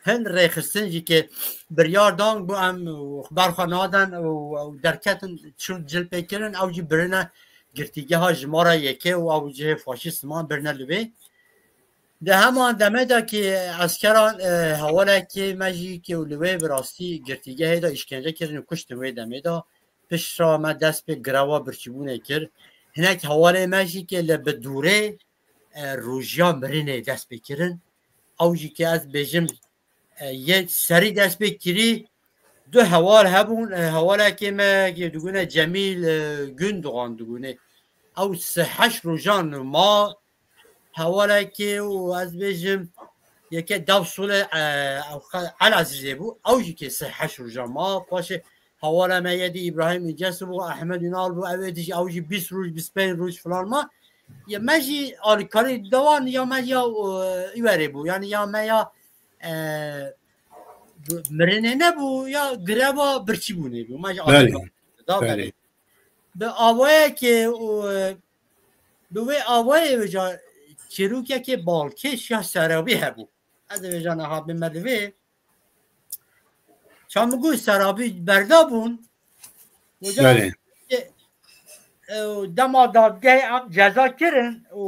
Hin rêxistin jî ke biryar dan bû em berxwe nadan û, û derketin çûn cil pê kirin, ew jî birine girtîgeha jimara yekê û ew cihê faşîstiman birine li vê. Di heman demê de ki eskeran, e, hewalekê me jî ki û li wê bi rastî girtîgehê de îşkence kirin û kuştin wê demê de. Pişt re me dest pê grewa birçîbûnê kir. Hinek hewalê me jî ki li bi dûrê, e, rojiya mirinê dest pê kirin. Ew jî ki ez bêjim, e, yê serî dest pê kirî, du hewal hebûn, e, hewalekê me yê digune Cemîl, e, Gündoğan digune. Ew sih heşt rojan ma hewalekê û ez bêjim yeke dev solê, e, ew xe-, Elazîzê bû. Ew jî kê sih heşt rojan ma. Paşê hewala me yedî Îbrahîm Înces bû, Ehmed Ünal bû, ew ê dijî ew jî bîst roj, bîst pênc roj filan ma. Ya me jî alîkarî dewan ya me ya, e, îwerê bû. Yani ya me ya, e, mirinê nebû ya greva birçîbûnê bû. Me jî Belê. alîkarî da Belê. belê. Bi awayekê û, e, bi wê awayê wêca çîrokekê balkêş ya serabî hebû. Ez ê vêca niha bime li vê. Çamûgû serabî berda bûn. Wêca Belê. e, e, dema dadgehê em ceza kirin û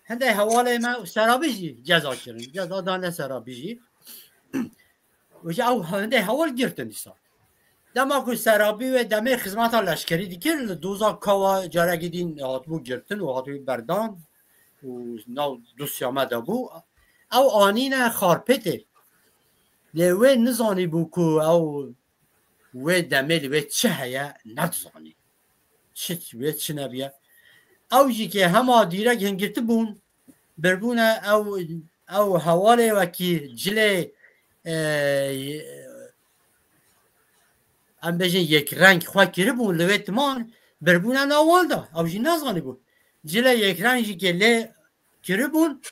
hindê hewalê me serabî jî ceza kirin. Ceza dane serabî jî. Wêca ew hindê hewal girtin dîsa. Dema ku serabî wê demê xizmeta leşkerî dikir, li doza Kawa carekî din hatibû girtin û hatibû berdan û nav dosya me de bû. Ew anîne Xarpêtê. Lê wê nizanîbû ku ew wê demê li wê çi heye, nedizanî. Çi wê çi nebiye. Ew jî kê hema dîrek hingirtibûn, birbûne ew, ew hewalê wekî cilê, e, em bêjin yek reng xwe kiribûn li wê timan, birbûne nav wan de. Ew jî nezanîbû. Cilê yek reng jî kê lê kiribûn,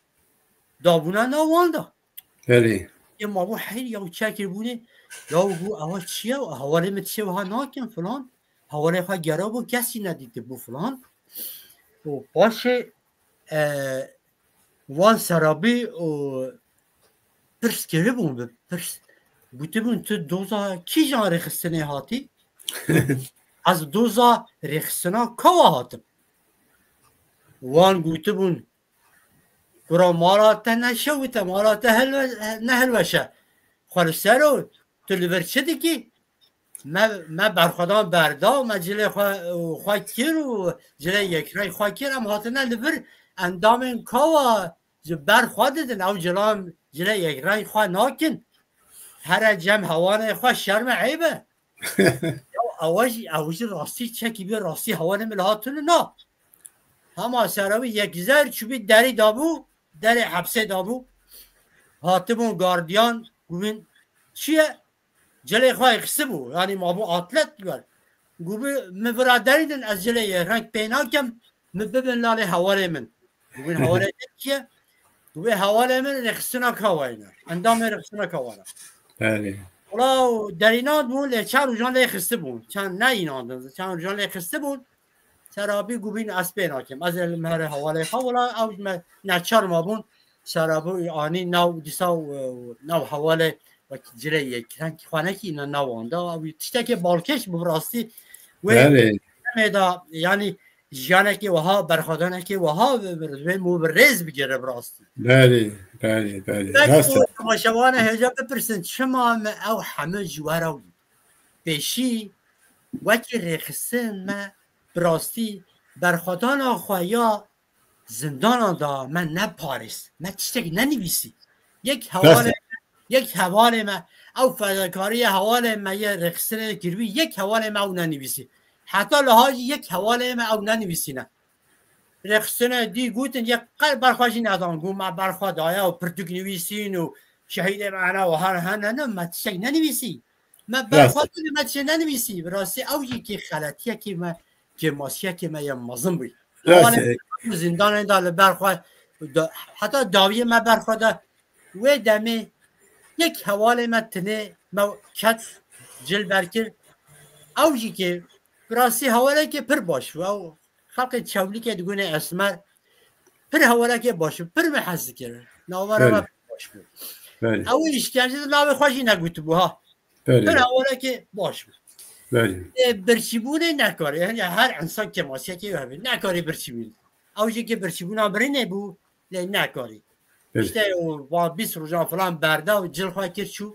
dabûne nav wan de. Belê. Ê ma bû heyr ya çekir bûnê. Ya bû ewa çi ye? Hewalê min tişê wiha nakin filan. Hewalê xwe gera bû, kesî nedîtibû filan. Û paşê, e, wan serabî û pirs kiribûn bi pirs. Gotibûn, tu doza kîjan rêxistinê hatî? Ez doza rêxistina Kawa hatim. Wan gotibûn, kura mala te neşewite, mala te helwe-, ne helweş e. Xwe li ser o, tu li vir çi dikî? Me, me berxwedan berda, me cilê xwe, xwe kir û cilê yekrey xwe kir, em hatine li vir endamên Kawa ji ber xwe didin, ew cilan cilê yekrey xwe nakin. Here cem hewanê xwe, şerm e, eyb e. Ya ewa jî, ew jî rastî çekî bî, rastî hewalê min li hatine na. Hema serabî yek zer çûbî derî dabû, derê hepsê dabû. Hatibûn gardiyan, gubîn çi ye? Cilê xwe xistibû, yanî mabû atlet wer. Gubî min vira derî din, ez cilê yê reng pê nakim, min bibin lalê hewalê min. Gubîn hewalê min çi ye? Gubî hewalê min rêxistina Kawa ye. Endamê rêxistina Kawa ye. Belê. Wala derînan bûn, lê çar rojan lê xistibûn. Çend neinandin, çar rojan lê xistibûn. Serabî gubîn ez pê nakim. Ez ê li me here hewalê xwe, wala ew me neçar mabûn. Serabî anî nav dîsa, e, nav hewalê wekî cilê yek reng xwe nekî ne nav wan da. Ew tiştekê balkêş bû rastî. Wê Belê. demê da, yanî jiyanekê wiha, berxwedanekê wiha bi, bi, bi, bi rêz bigire bi rastî. Belê, belê, belê. Belkî Rast e. Temaşevana hêja bipirsin, çima me ew heme ji we re bû? Pêşî wekî rêxistin me bi rastî berxwedana xwe ya zindana da me neparêst, me tiştek nenivîsî. Yek Rast e. hevalê, yek hevalê me, ew fedakariya hevalê me yê rêxistinê kiribî, yek hevalê me ew nenivîsî. Heta liha jî yek hevalê me ew nenivîsîne. Rêxistinê dî gotin, yek qet berxwe jî nedan. Got, me berxwe daye û pirtûk nivîsîn û şehîdê me hene û her hene, ne, me tiştek nenivîsî. Me Rast berxwe e. Dî me tiştek nenivîsî. Bi rastî ew jî kê xeletiyekê me, kêmasiyekê me ya mezin bû. Rast Hevalê e. me zindanê da li ber xwe, da, heta dawiyê me berxwe da. Wê demê yek hevalê me tinê me ket cil ber kir. Ew jî kê bi rastî hevalekê pir baş bû. Ew xelkê Çewlîgê digune Esmer. Pir hevalekê baş bû. Pir me hez dikir. Navbera me Belê. Pir baş bû. Belê. Ew îşkence de navê xwe jî negotibû ha. Belê. Pir hevalekê baş bû. Belê. Ê, birçîbûnê nekarê. Yani her insan kêmasiyekê hebe. Nekarê birçîbûn. Ew jî kê birçîbûna birînê bû, lê nekarê. Belê. İşte o va bîst rojan falan berda û cil xwe kir çû.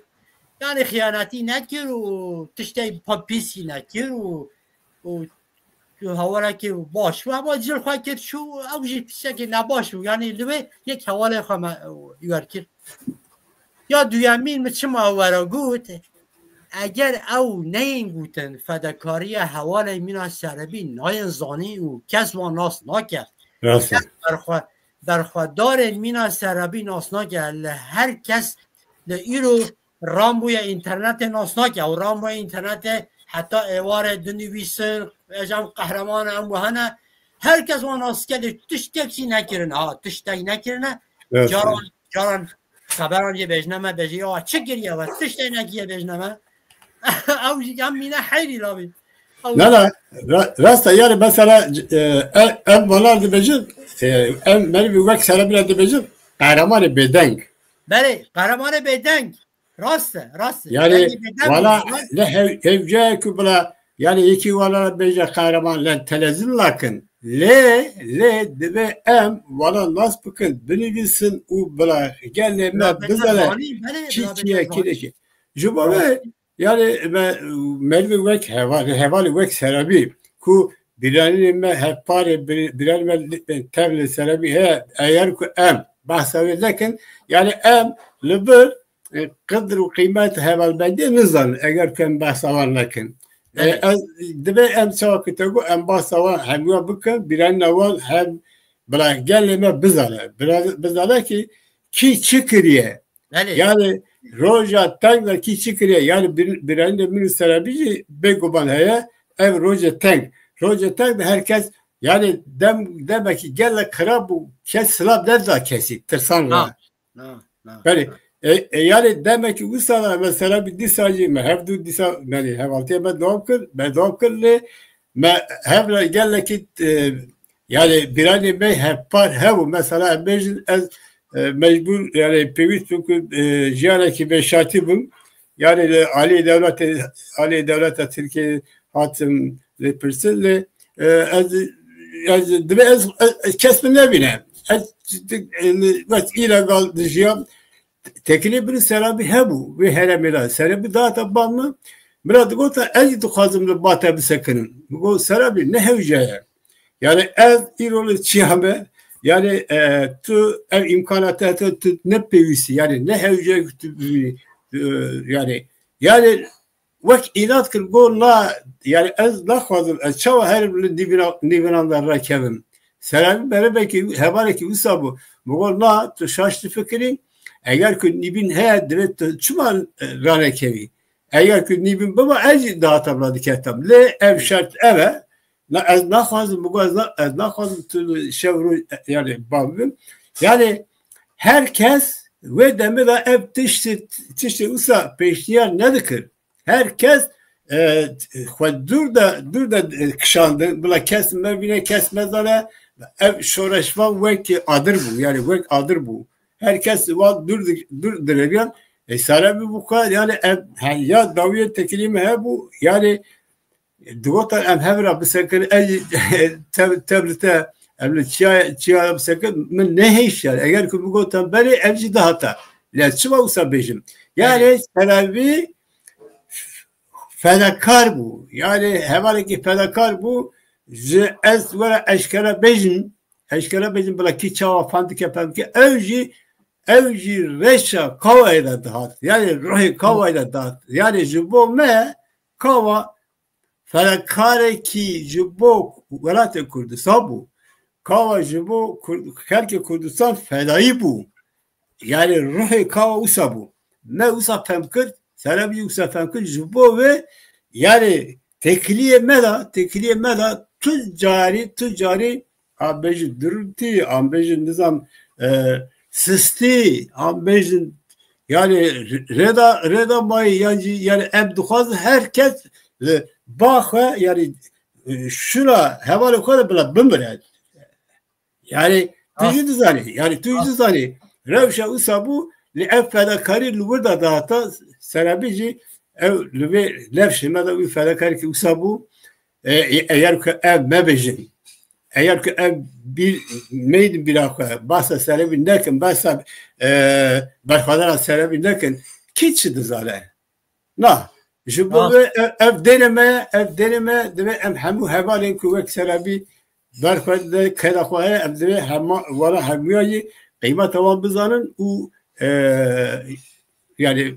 Yani xiyanetî nekir û tiştê pa pîsî nekir û, û, û hevalekê baş bû. Ama cil xwe kir çû, ew jî tiştekî nebaş bû. Yani li wê yek hevalê xwe me, wer kir. Ya duyemîn min çima were got, eger ew neyên gotin, fedakariya hevalên mîna serebî nayên zanîn û kes wan nas nake. Rast e. Kes berxwe-, berxwedarên mîna serebî nas nake. Li her kes li îro ram bûye înternetê nas nake. Ew ram bûye înternetê heta êvarê dinivîsin, ejam qehreman em wehene. Her kes wan nas dike, lê tiştek jî nekirin. Ha, tiştek nekirine. Rast e. Caran Caran xeberan jê bêjne me, bêjî, "Ya çi kiriye we? Tiştê nekiye," bêjne me. Ew jî em mîne heyrî labî. Ew Na, na, ra-, rast e, yani mesela, e, em, em valar dibêjin, e, em merivî wek serebî re dibêjin, qehremanê bêdeng. Belê, qehremanê bêdeng. Rast e, rast e. Yani, Dengê bêdeng valla bû, rast. Ne hev-, hevce ku bila, yani yekî wala bêje qehreman, len telezin lakin. Lê, lê divê em wala nas bikin, binivîsin û bila gelê me Bila bêje bizane zanî, belê, kî bila kî bêje ye, kî zanî. Ne kî. Ji bo Rast. Vê, yani me, merivê wek heval-, hevalê wek serebî ku bîranînê me hevparê bir-, bîranî me li, tev li serebî heye, eger ku em behsa wê nekin, yani em li vir e, qedir û qîmet hevalbendiyê nizanin, eger ku em behsa wan nekin. E, Belê. Ez, divê em çawa ku te got, em behsa wan hemûya bikin, bîranîna wan hem bila gelê me bizane. Bila bizane ki kî çi kiriye. Belê. Yani roja teng de kî çi kiriye. Yani bir, bîranînê min û serebî jî bêguman heye, ev roje teng. Roje teng de her kes, yani dem, demek ki gelek xirab bû, kes silav neda kesî, tirsan Ha. ra. Na, na, Belê. na. E, e, yani demek ki wisa da mesela bir dîsa jî me hevdu dîsa, yani hevaltiye me dewam kir, me dewam kir lê me hev re gelekî, e, yani bîranê me hevpar hebû. Mesela em bêjin ez, e, mecbur yani pêwîst bûm ku, e, jiyanekî vêşartî bûm. Yani li alî dewletê, alî dewleta Tirkiyê hatim lê pirsin lê, e, ez, ez, divê ez, ez, ez kes min nebîne. Ez, e, wek îlegal dijiyam. Tekinê bin Serabî hebû, wê heremê de. Serabî data ba min, min re digota, ez jî dixwazim li ba te bisekinim. Min got, Serabî, ne hewce ye. Yani ez îro li çiya me, yani, e, tu ev îmkana te, tu, tu ne pêwîstî, yani ne hewce tu bibînî, e, yani, yani wek înat kir, got, na, yani ez naxwazim, ez çawa herim li nîvîna-, nîvînan de rekevim. Serabî merivekî, hevalekî wisa bû. Min got, na, tu şaş difikirî, eger ku nîvîn heye, divê tu çima, e, ranekevî? Eger ku nîvîn biba, ez jî dahata bila diketam. Lê ev şert ev e, na, ez naxwazim, min got, ez na-, ez naxwazim tu şev roj, e, yani, ba bibim. Yani her kes wê demê de ev tiştê, tiştê wisa pêşniyar nedikir. Her kes, e, xwe dûr de, dûr de, e, kişandin. Bila kes me bîne, kes me zane. Ev şoreşvan wek adir bû. Yani wek adir bû. Her kes wan dûr di-, dûr direviyan. E, Serabî bû ka, yani ev, he, ya dawiyê teklî me hebû, yani Digotan em hev ra bisekin, ev jî tev-, tev li te, em li çiya, çiya bisekin, min nehêşiya. Eger ku bigotan belê, ev jî dihata. Lê ez çima wisa bêjim? Yani Serabî fedakar bû. Yani hevalekî fedakar bû. Ji ez were eşkere bêjim, eşkere bêjim, bila kî çawa fam dike, fam dike. Ew jî, ew jî reşa Kawayê de dihat. Yani ruhê Kawayê de dihat. Yani ji bo me Kawa fedakarekî ji bo welatê Kurdistan bû. Kawa ji bo Kur-, xelkê Kurdistan fedayî bû. Yani ruhê Kawa wisa bû. Me wisa fem kir, Serabî wisa fem kir, ji bo vê yani têkiliyê me de, têkiliyê me de tu carî, tu carî, em bêjin dirûtî, em bêjin nizam, e, sistî, em bêjin yani rêda, rêda mayî, yan jî yani em dixwazin her kes, e, ba xwe yani, e, şûna hevalê xwe de bila bimire. Yani tu Ha. jî dizanî, yani tu jî Ha. dizanî. Rewşa wisa bû, lê ev fedakarî li wir de dihata, Serabî jî ew li vê lewşê me de wî fedakarekî wisa bû. E, e, eger ku ev mebêjin, eger ku ev bîr, meydin bîra xwe, basa Serabî nekin, basa, e, berxwedana Serabî nekin, kî çi dizane? Na, ji bo Ha. vê ev, ev dêne me ye, ev dêne me ye, divê em hemû hevalên ku wek Serabî ber xwe de keda xwe heye, em divê hema, wala hemûya yî qîmeta wan bizanin û, e, yani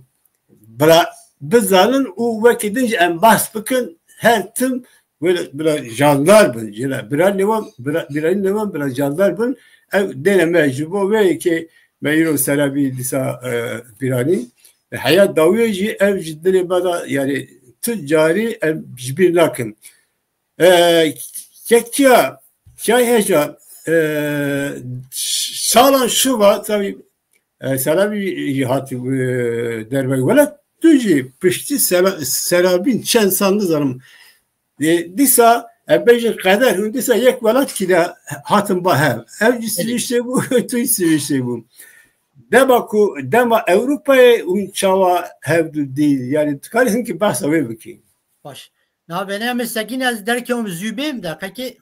bila bizanin û wekî din jî em behs bikin, her tim wê bila jandar bin, jî bila birayên wan, bila, birayên wan bila jandar bin. Ev dêne me ji bo vê yekê me îro Serabî dîsa, e, bîranî. Heya dawiyê jî ev ji dilê me de, yani tu carî em ji bîr nakin. E, kek çiya, çiya hêja, e, salan şuva, tabii, e, Serabî jî hatî, e, dervey welat. Tu jî piştî Sera-, Serabîn çend sal nizanim. E, dîsa, e, bêjin qeder, hûn dîsa yek welatkî de hatin ba hev. Ev jî Belê. Sivîşê bû, tu jî Sivîşê bû. Dema ku, dema Ewropayê hûn çawa hevdu dî, yani tu karî hinkî behsa wê bikî. Baş. Niha bêne em sekîn ez derkevim zû bêm deqekê.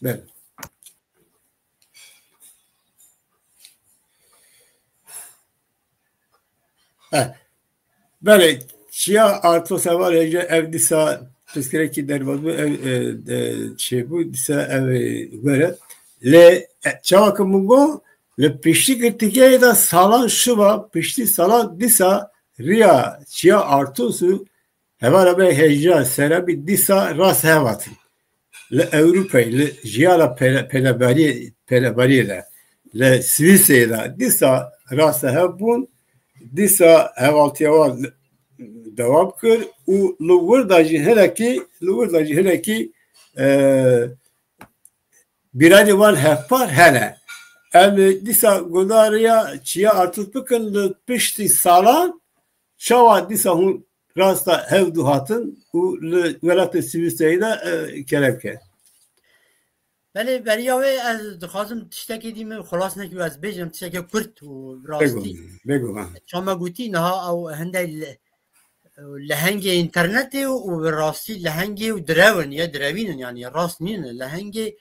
Belê. Eh, belê, çiya Arto Seval hêja ev dîsa pirsgirêkî derbas bû, ev, e, e, çêbû, dîsa ev, e, were. Lê, e, çawa ku min got, li piştî girtîgehê de salan şiva, piştî salan dîsa riya çiya Artos û Hevala me hêja Serabî dîsa rast hev hatin. Li Ewropayê, li jiyana pele-, pelebariyê, pelebariyê de, li Swîsreyê de dîsa rast hev bûn, dîsa hevaltiya wan dewam kir û li wir de jî hinekî, li wir de jî hinekî, e, bîranî wan hevpar hene. Em dîsa guhdariya çiya Artûs bikin li piştî salan çawa dîsa hûn rasta hevdu hatin û li welatê Swîsreyê de, e, kerem ke. Belê, beriya wê ez dixwazim tiştekê dî min xilas nekî û ez bêjim tiştekê kurt û rastî. Bêguman, bêguman. Çama gotî niha ew hindek li, lehengê înternetê û bi rastî lehengê û direwin, ya direwînin, yanî rast nînin. Lehengê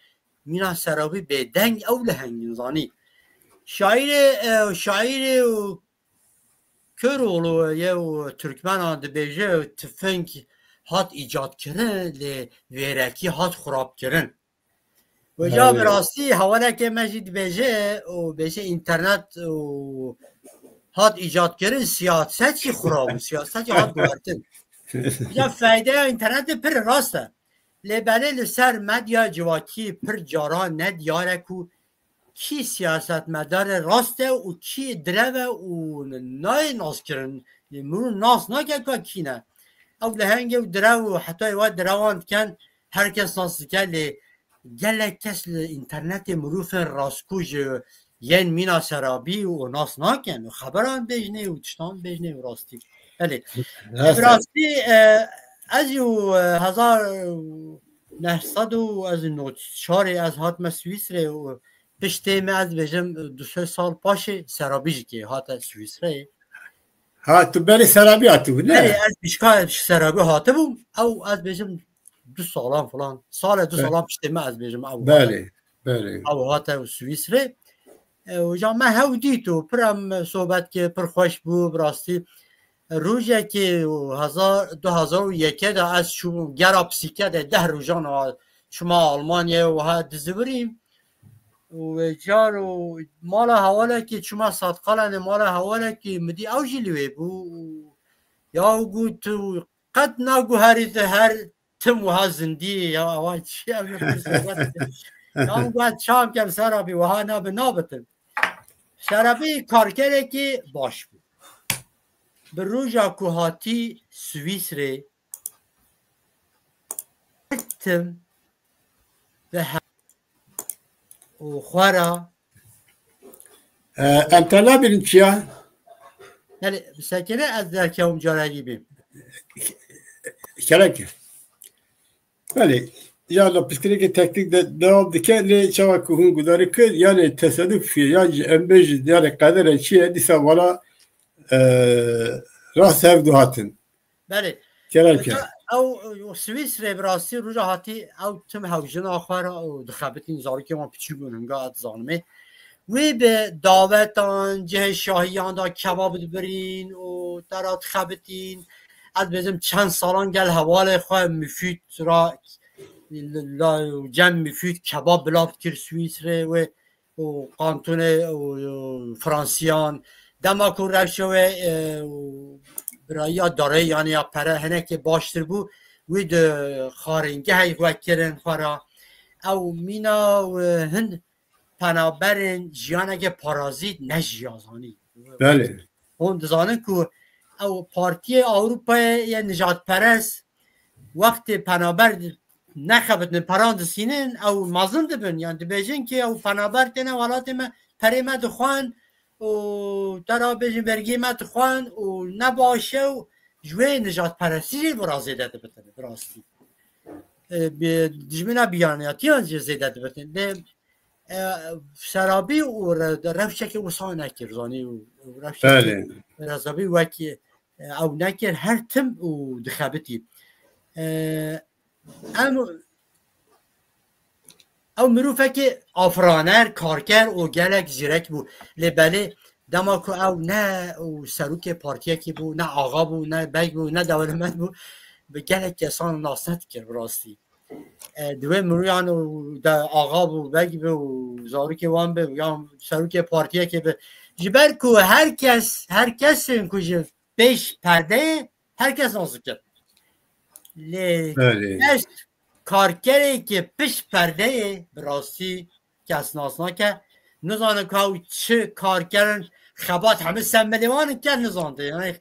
mîna Serabî bêdeng ew lehengîn zanî. Şaîrê, e, şaîrê û Köroğlu ye û Türkmena dibêje, tifing hat îcadkirin, lê wêrekî hat xurabkirin. Wêja bi rastî hevaleke me jî dibêje û bêje înternet û hat îcadkirin, siyaset jî xurab û siyaset jî hat guhertin. Ya feydeya înternetê pir rast e. Lê belê li ser medya civakî pir caran ne diyar e ku kî siyasetmedarê rast e û kî direv e û nayê naskirin. Lê mirov nas nake ka kî ne. Ew lehengê û direw û heta êwa direwan diken, her kes nas dike, lê gelek kes li înternetê mirovên rastgo ji yên mîna Serabî û nas nakin û xeberan bêjinê û tiştan bêjinê û rastî. Belê. Rast e. Bi rastî, e, ez jî û, e, hezar û neh sed û ez û nod çarê ez hatime Swîsrê û piştê me ez dibêjim du sed sal paşê Serabî jî kê hate Swîsreyê. Ha, tu berê Serabî hatibû, ne? Berê ez pişka ji Serabî hatibûm. Ew ez bêjim du salan filan. Salê du salan piştê me ez bêjim ew. Belê, belê. Ew hate û Swîsrê. E, û ja me hew dît û pir em sohbet kir, pir xweş bû, bi rastî. Rojekê û hezar, du hezar û yekê de ez çûm gera psîke de deh rojan a çûma Almanyayê û ha dizibirîm. Û car û mala hewalekî çûma Sadqalanê mala hewalekî min dî ew jî li wê bû. Ya got tu qet naguherî tu her tim wiha zindî ya ewa çi ev ne sohbet. Ya got çam kem Serabî wiha nabi nabitin. Serabî karkerekî baş bû. Bi roja ku hatî Swîsrê tim bi he-, û xwe ra. E, em te nabînin çiya? Belê, sekine ez derkewim carekî bî. Kerem kir. Belê, ya da pirsgirêkê teknîk de devam dike, lê çawa ku hûn gudarî kir, yani tesadüf, yan jî em bêjin, yani qedere çi ye, dîsa wala, e, rast hev du hatin. Belê. Kerem kir. Ew, ew Swîsrê bi rastî roja hatî ew tim hewjina xwe re û dixebitîn, zarokê wan piçûk bûn, hinga ez dizanim ê. Wî bi davetan, cihê şahiyan da kebab dibirîn û te ra dixebitîn. Ez bêjim çend salan gel hevalê xwe Mifîd ra, la, cem Mifîd kebab bila dikir Swîsrê wê û kantonê û, û Fransiyan. Dema ku rewşa wê, e, û birayiya darê, yani ya pere hinekê baştir bû, wî di xarîngehê xwe kirin xwe ra. Ew mîna, e, hin penaberên jiyaneke parazît nejiya zanî. Belê. Hûn dizanin ku ew Partiyê Ewropayê yê nijadperest wextê penaber nexebitine, peran disînin, ew mezin dibin. Yan dibêjin ki ew penaber têne welatê me, perê me dixwen û te ra bêjin vergiyê me dixwen û ne baş e û ji wê nijadperestî jî vira zêde dibitine, bi rastî. E, bi, dijmina biyaniyatiyan jî zêde dibitine. Lê, e, Serabî û re-, rewşeke wisa nekir, zanî û, û rewşeke Belê. Serabî wekî, e, ew nekir, her tim û dixebitî. E, em, ew mirovekî afiraner, karker û gelek zîrek bû. Lê belê dema ku ew ne û serokê partiyekî bû, ne axa bû, ne beg bû, ne dewlemet bû, bi gelek kesan nas nedikir bi rastî. E, di wê miroyan û de axa bû, beg bû, zarokê wan bû, yan serokê partiyekê bû. Ji ber ku her kes, her kesên ku ji pêş perdeyê, her kes nas dikir. Lê Belê. Kes karkerekê pişt perdeyê bi rastî kes nas nake. Nizane ku ew çi kar kirin, xebat hemî ser milê wan in, kes nizande. Yani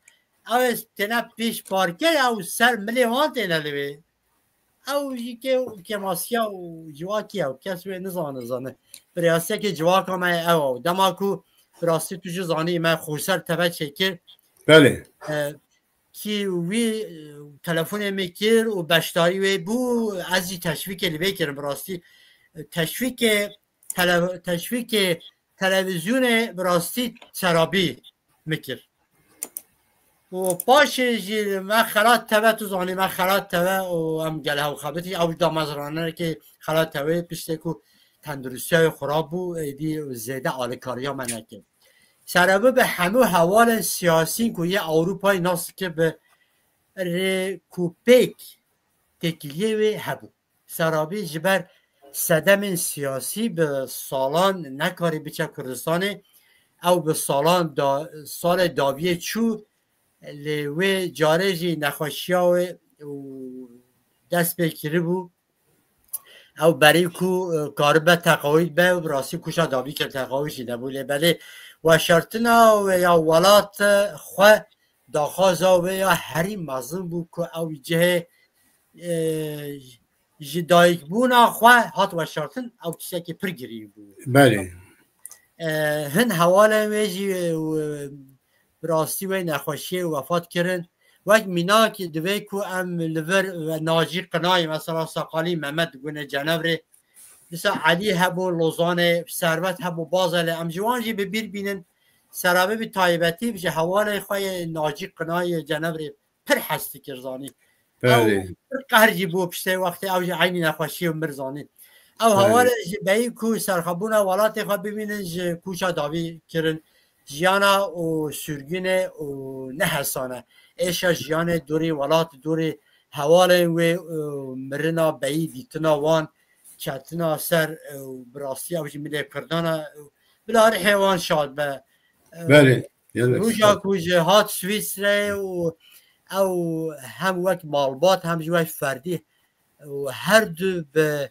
ew ê têne pêş parker, ew ser milê wan têne li wê. Ew jî kê-, kêmasiya û civakî ye, kes wê nizane, zane. Birasiyekê civaka me ye ew. Dema ku bi rastî tu jî zanî me xweser teve çêkir. Belê. E, kî wî, e, telefonê min kir û beşdarî wê bû, ez jî teşvîkê li vê kirim bi rastî. E, teşvîkê tele-, teşvîkê televîzyonê bi rastî Serabî min kir. Û paşê jî me Xelat T V, tu zanî me Xelat T V û em gel hew xebitî, ew damezranerekê Xelat T V piştê ku tenduristiya wê xirab bû, êdî zêde alîkariya me nekir. Serabî bi hemû hevalên siyasî ku yê Ewropayê nas dike bi rêkûpêk têkiliyê wê hebû. Serabî ji ber sedemên siyasî bi salan nekarî biçe Kurdistanê. Ew bi salan da, salê dawiyê çû, lê wê carê jî nexweşiya wê û dest pê kiribû. Ew berî ku, e, karibe teqawîd be, bi rastî kuşa dawî kir, teqawîd jî nebû. Lê belê weşartina wê ya welat, e, xwe daxwaza wê ya herî mezin bû ku ew cihê, e, ji dayikbûna xwe hat weşartin, ew tiştekî pir girîng bû. Belê. E, hin hevalên wê jî, e, bi rastî wê nexweşiyê wefat kirin. Wek mînak divê ku em li vir Nacî Qinayê, mesela Saqalî Mehmet, gune Cenevrê, dîsa Elî hebû Lozanê, Servet hebû Bazelê, em ji wan jî bi bîr bînin. Serabî bi taybetî ji hevalê xwe yê Nacî Qinayê Cenevrê pir hez dikir, zanî. Ew pir qehr jî bû piştê wextê, ew jî eynî nexweşiyê mir zanîn. Ew hevalên ji beyî ku serxwebûna welatê xwe bibînin, ji kûça dawî kirin. Jiyana û sürgûnê û nehesane. Êşa jiyanê dûrî welat, dûrî hevalên wê, û mirina beyî, dîtina wan, ketina ser, û bi rastî ew jî milê Kurdan e. Bila rihê wan şad be. Belê. Roja ku ji hat Swîsreyê û ew hem wek malbat hem jî wek ferdî û her du bi,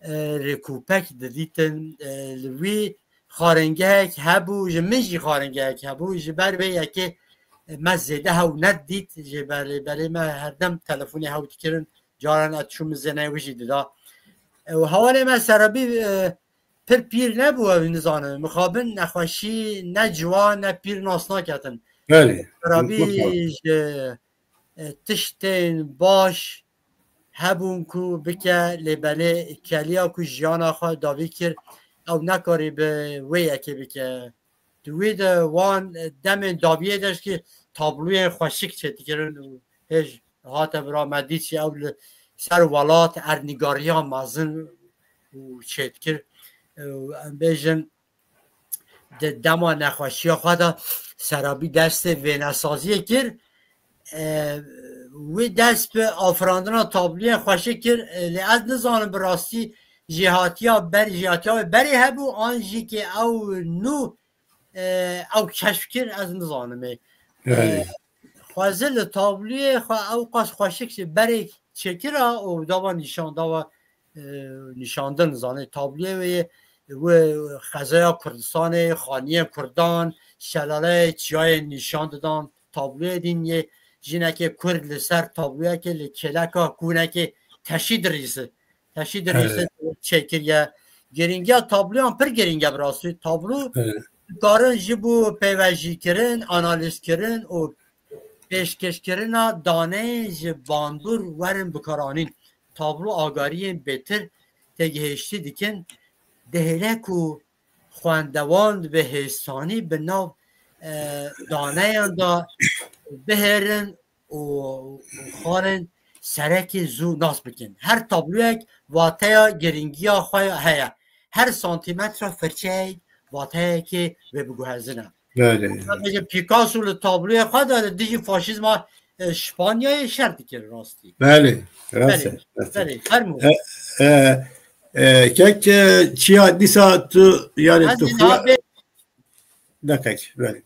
e, rêkûpek didîtin. E, li wî xaringehek hebû, ji min jî xaringehek hebû. Ji ber vê yekê, e, me zêde hew nedît. Ji berê, berê me herdem telefonê hew dikirin. Caran ez çûm zêneyê wî jî dida. E, û hevalê me Serabî, e, pir pîr nebû, ew nizanin. Mixabin nexweşî ne ciwan ne pîr nas naketin. Belê. Serabî ji, e, tiştên baş hebûn ku bike, lê belê keliya ku jiyana xwe dawî kir, ew nekarî bi wê yekê bike. Di wî de wan demên dawiyê de jî tabloyên xweşik çêdikirin û hêj hate bira me dît jî ew li ser welat ernîgariya mezin û çêdikir. Û em bêjin di dema nexweşiya xwe de Serabî destê wênesaziyê kir. E, wî dest bi afirandina tabloyên xweşik kir. E, lê ez nizanim bi rastî jêhatiya ber, jêhatiya wê berê hebû an jî kê ew nû, e, ew keşf kir, ez nizanim ê. E, Belê. Xwezir li tabloyê xwe ew qas xweşik jî berê çêkira û dava nîşan, dava, e, nîşandin, zanê tabloyê wê yê, wê xezaya Kurdistanê, xaniyên Kurdan, şelaleyê çiyayê nîşan didan. Tabloyê din yê jinekê Kurd li ser tabloyekê li kêleka kûnekê teşî dirîse. Teşî dirîse çêkiriye. Giringiya tabloyan pir giring e bi rastî. Tablo dikarin ji bo pêvejîkirin, analîzkirin û pêşkêşkirina daneyên ji bandor werin bikaranîn. Tablo agariyên bêtir têgihiştî dikin. Dihêle ku xwendevan bi hêsanî bi nav, e, daneyan de bihêrin û, û xalên serekê zû nas bikin. Her tabloyek vateya giringiya xwe heye. Her santîmetre firçeyek vateyekê wê biguhezine. Belê. Bêje Picasso li tabloyê xwe de li dijî faşîzma, e, Spanyayê şer dikir rastî. Belê, rast e, Belê, rast e. Belê, fermo. E, e, e, kek, e, çiya dîsa tu, yani Ez tu ê xwe niha bê- Deqek, belê.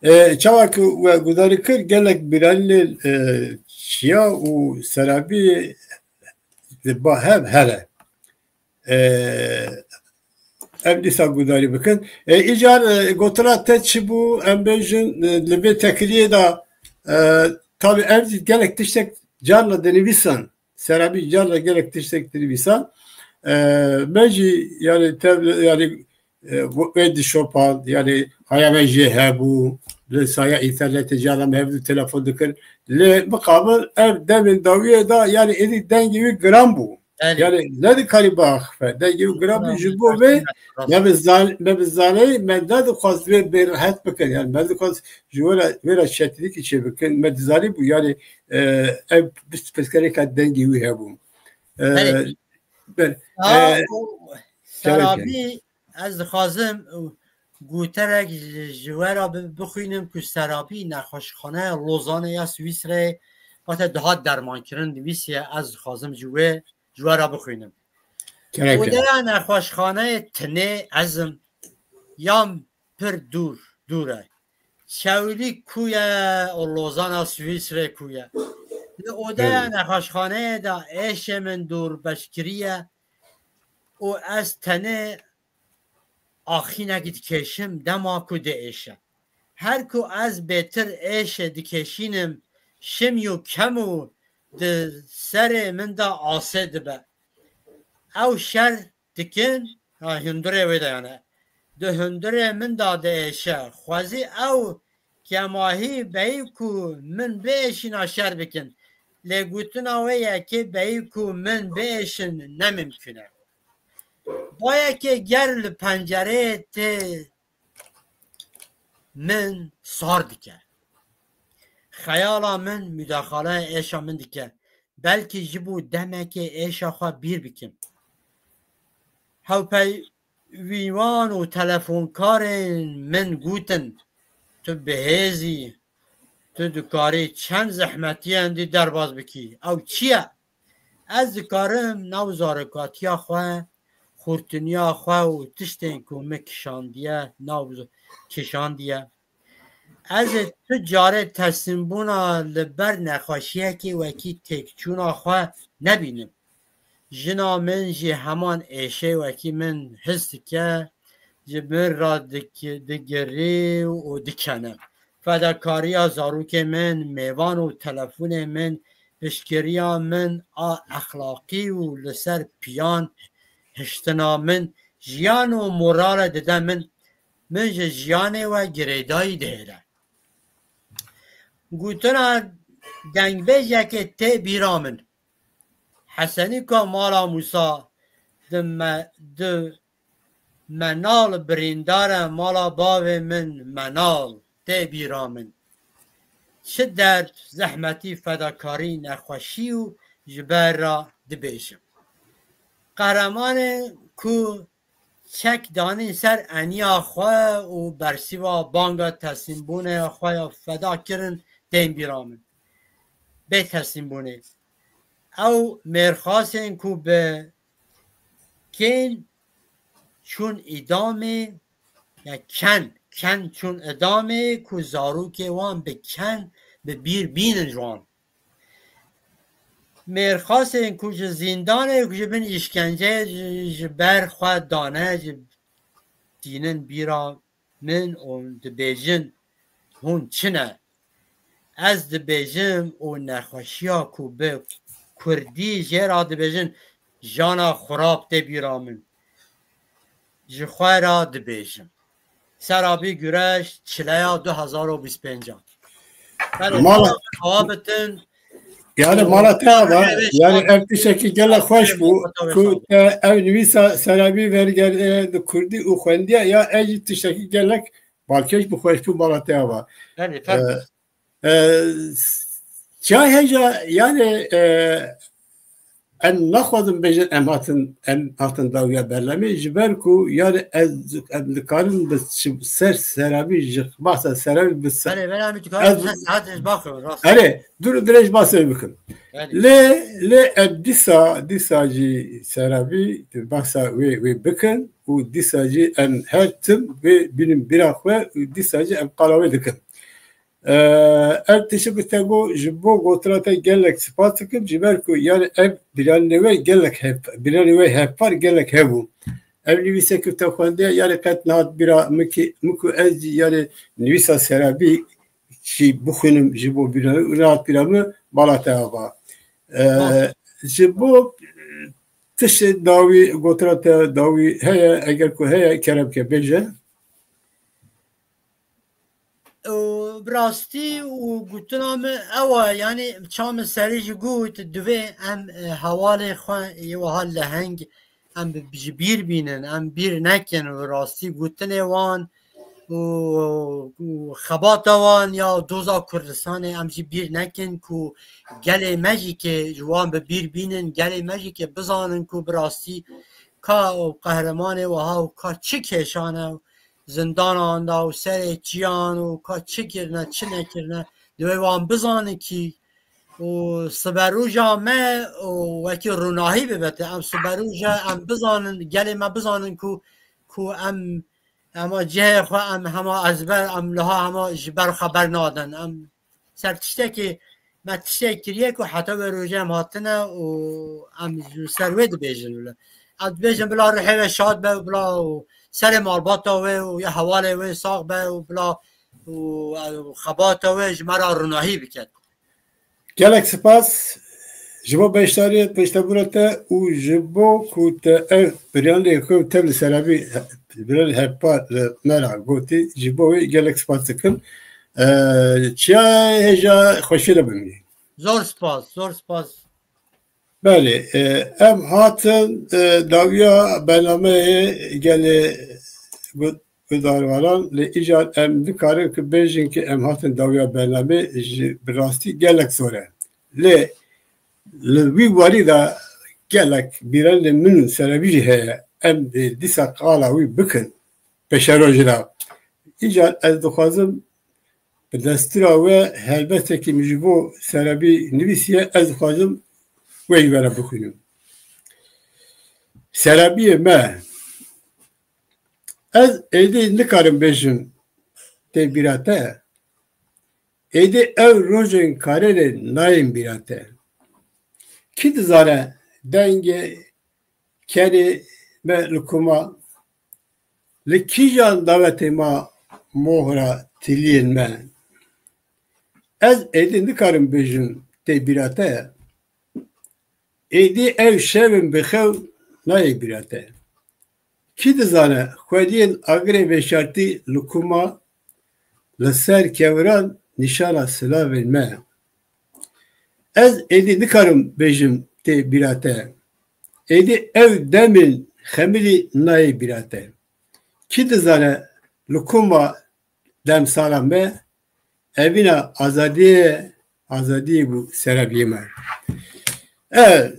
E, çawa ku we gudarî kir, gelek bîranî lê, e, çiya û Serabî di ba hev here. E, em dîsa gudarî bikin. E, îcar, e, gotina te çi bû? Em bêjin, e, li vê tekiliyê de, e, tabî em jî gelek tiştek carna dinivîsan. Serabî carna gelek tiştek dinivîsan. E, me jî, yani, tev-, yani, e, wê dişopan, yani, haya me jê hebû, li saya înternetê carna me hevdû telefon dikir. Lê miqabil ev demên dawiyê de, yani, êdî dengê wî giran bû. Belê. Yani, nedikarî biaxife. Dengê wî giran bû, ji bo vê Rast e. me bi zan-, me bi zaneyî, me nedixwast vê bêrehet bikin. Yani, me dixwast ji wê re, wê re çetinîkî çê bikin. Me dizanî bû, yani, e, ev pirsgirêka dengê wî hebû. E, Belê. belê. Sağ E, ol, gerek Serabî, ez dixwazim, e, goterek ji, ji we re bi-, bixwînim ku Serabî nexweşxaneya Lozanê ya Swîsreyê, wate dihat dermankirin, nivîsiye, ez dixwazim ji wê, ji we re bixwînim. Gerek e. Odeya nexweşxaneyê tinê ezim, yan pir dûr, dûr e. Çewlîg ku ye û Lozana Swîsrê ku ye. Li odeya Belê. nexweşxaneyê de êşê min dûr beş kiriye û ez tenê axînekî dikêşim dema ku diêşe. Her ku ez bêtir êşê dikêşînim, şimyo kem û di serê min de asê dibe. Ew şer dikin, ha, hundirê wê de yani. Di hundirê min de diêşe. Xwezî ew kemahî beyî ku min biêşîna şer bikin. Lê gotina wê ye kê beyî ku min biêşin ne mimkun e. Bayekê germ li pencereyê tê min sar dike. Xeyala min mudaxaleya êşa min dike. Belkî ji bo demekê êşa xwe bîr bikim. Hewpeyvînan û telefonkarên min gotin, tu bi hêz î, tu dikarî çend zehmetiyên dî derbas bikî. Ew çi ye? Ez dikarim nav zarokatiya xwe, xurtiniya xwe û tiştên ku min kişandiye, nav kişandiye. Ez ê tu carê teslîmbûna li ber nexweşiyekê wekî têkçûna xwe nebînim. Jina min jî heman êşê wekî min his dike, ji min re dik-, digirî û dikene. Fedakariya zarokê min, mêvan û telefonê min, piştgiriya min a exlaqî û li ser piyan hiştina min, jiyan û morale dide min, min ji jiyanê we girêdayî dihêle. Gotina dengbêjekê tê bîra min. Hesenîka mala Mûsa di me, di Menal birîndar e, mala bavê min Menal tê bîra min. Çi derd, zehmetî, fedakarî, nexweşî û ji ber re dibêjim. Qehremanên ku çek danîn ser eniya xwe û bersîva banga teslîmbûnê xwe ya feda kirin tên bîra min. Bê teslîmbûnê. Ew mêrxasên ku bi kên çûn îdamê, ya ken, ken çûn îdamê ku zarokê wan bi ken bi bîr bînin ji wan. Mêrxasên ku ji zîndanê ku ji bin îşkenceyê ji, ji ber xwe dane, ji tînin bîra min û dibêjin, hûn çi ne? Ez dibêjim û nexweşiya ku bi kurdî jê re dibêjin, jana xurab tê bîra min. Ji xwe re dibêjim. Serabî Güreş, çileya du hezar û bîst pênc. Belê, Mala- awa bitin. Yani mala te ava, yani ev tiştekî gelek xweş bû, ku te ev nivîsa Serabî vergere di kurdî û xwendiye ya ez jî tiştekî gelek balkêş bû, xweş bû, mala te ava. Belê, fermo. E, e, çay heja, yani, e, em naxwazin bêjin em hatin, em hatin dawiya berlemê, ji ber ku yani ez, em dikarin bi çi-, ser Serabî ji bahsa Serabî bi se-, Belê, belê, em dikarin ez bi ser saet ez baxim, rast. Erê, dur dirêj basê bikim. Belê. Lê, lê em dîsa, dîsa jî Serabî di bahsa wê, wê bikin û dîsa jî em her tim wê bînin bîra xwe û dîsa jî em qala wê dikin. Ee, ev tişt ku te got, ji bo gotina te gelek spas dikim, ji ber ku yani ev bîranê we gelek hev-, bîranê we hevpar gelek hev bû. Ev nivîsek ku te xwendiye, yani qet nehat bîra min ki, min ku ez jî yani nivîsa Serabî jî bixwînim ji bo bîranê, nehat bîra min, mala te ava. Ee, Baş. Ji bo tiştê dawî, gotina te dawî heye, eger ku heye, kerem ke bêje. Û bi rastî û gotina min ew e, yanî ça min serî jî got, divê em, e, hevalê xwe yê wiha leheng em bi, ji bîr bînin, em bîr nekin, bi rastî gotinê wan û, û xebata wan ya doza Kurdistanê em jî bîr nekin ku gelê me jî kê ji wan bi bîr bînin, gelê me jî kê bizanin ku bi rastî ka qehremanê wiha û ka çi kêşan e, zindanan da û serê çiyan û ka çi kirine, çi nekirine, divê wan bizanin kî û siberoja me û wekî ronahî bibete. Em siberoja em bizanin, gelê me bizanin ku, ku em, hema cihê xwe em hema ezber, em liha hema ji ber xwe bernadin. Em ser tiştekê, me tiştek kiriye ku heta wê rojê em hatine û em ji ser wê dibêjin wile. Em dibêjin bila ruhê wê şad be û bila û serê malbata wê û ya hevalê wê sax be û bila û, û xebata wê ji me re ronahî biket. Gelek spas ji bo beşdariyê, piştebûna te û ji bo ku te ev bîranê xwe û tev li Serabî, bîranê hevpar li me re gotî, ji bo wê gelek spas dikim. Ee, çiya hêja xweşî de bimî. Zor spas, zor spas. Belê, e, em hatin, e, dawiya bernameyê gelê got, guhdarvaran, lê îcar em nikarin ku bêjin ku em hatin dawiya bernamê, ji bi rastî gelek zor e. Lê li wî warî de gelek bîranên min û Serebî jî heye. Em dê dîsa qala wî bikin pêşerojê de. Îcar ez dixwazim bi destûra we helbetekî min ji bo Serebî nivîsiye, ez dixwazim wê ji we re bixwînim. Serebiyê me, ez êdî nikarim bêjim tê bîra te. Êdî ew rojên karêrê nayên bîra te. Kî dizane dengê kerê me li ku ma, li kîjan davetê ma mohra tiliyên me? Ez êdî nikarim bêjim tê bîra te. Êdî ew şevin bi xew nayê bîra te. Kî dizane xwediyên agirê veşartî li ku ma, li ser keviran nîşana silavên me. Ez êdî nikarim bêjim tê bîra te. Êdî ew demên xemilî nayê bîra te. Kî dizane li ku ma demsala me, evîna azadiyê, azadiyê bû Serebiyê me. Ev,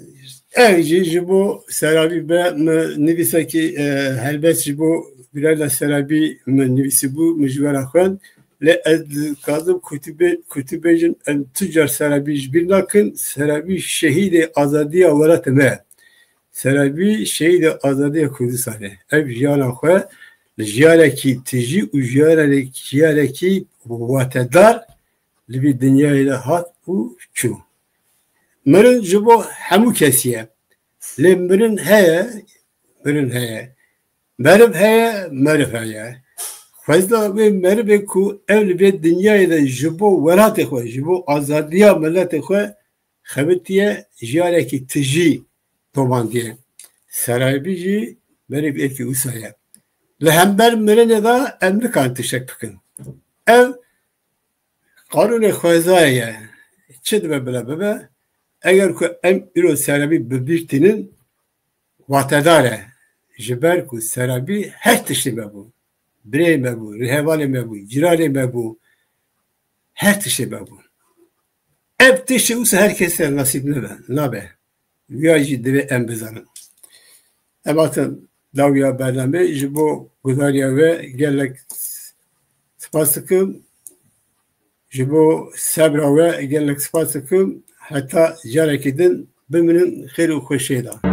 ev jî ji bo Serebî be, min nivîsekî, e, helbest ji bo birayê Serebî min nivîsîbû, min ji we re xwend. Lê ez dixwazim ku tu bê-, ku tu bêjin, em tu car Serebî ji bîr nakin, Serebî şehîdê azadiya welatê me ye. Serebî şehîdê azadiya Kurdistanê. Ev jiyana xwe li jiyarekî tijî û jiyarekî, jiyarekî watedar li vî dinyayê de hat û çû. Mirin ji bo hemû kesî ye. Lê mirin heye, mirin heye. Meriv heye, meriv heye. Xwezna wê merivê ku ev li vê dinyayê de ji bo welatê xwe, ji bo azadiya miletê xwe xebitiye, jiyarekî tijî domandiye. Serebî jî merivekî wisa ye. Li hember mirinê de em nikarin tiştek bikin. Ev qanûnê xwezayê ye. Çi dibe bile bibe, eger ku em îro Serebî bi bîr tînin, watedar e. Ji ber ku Serebî her tiştê me bû. Birê me bû, rêhevalê me bû, cîranê me bû. Her tiştê me bû. Ev tiştê wisa her kesê re nasîb nebe, nabe. Viya jî divê em bizanin. Em hatin dawiya bernamê, ji bo guhdariya we gelek spas dikim. Ji bo sebra we gelek spas dikim. Heta carekî din biminin xêr û xweşiyê de.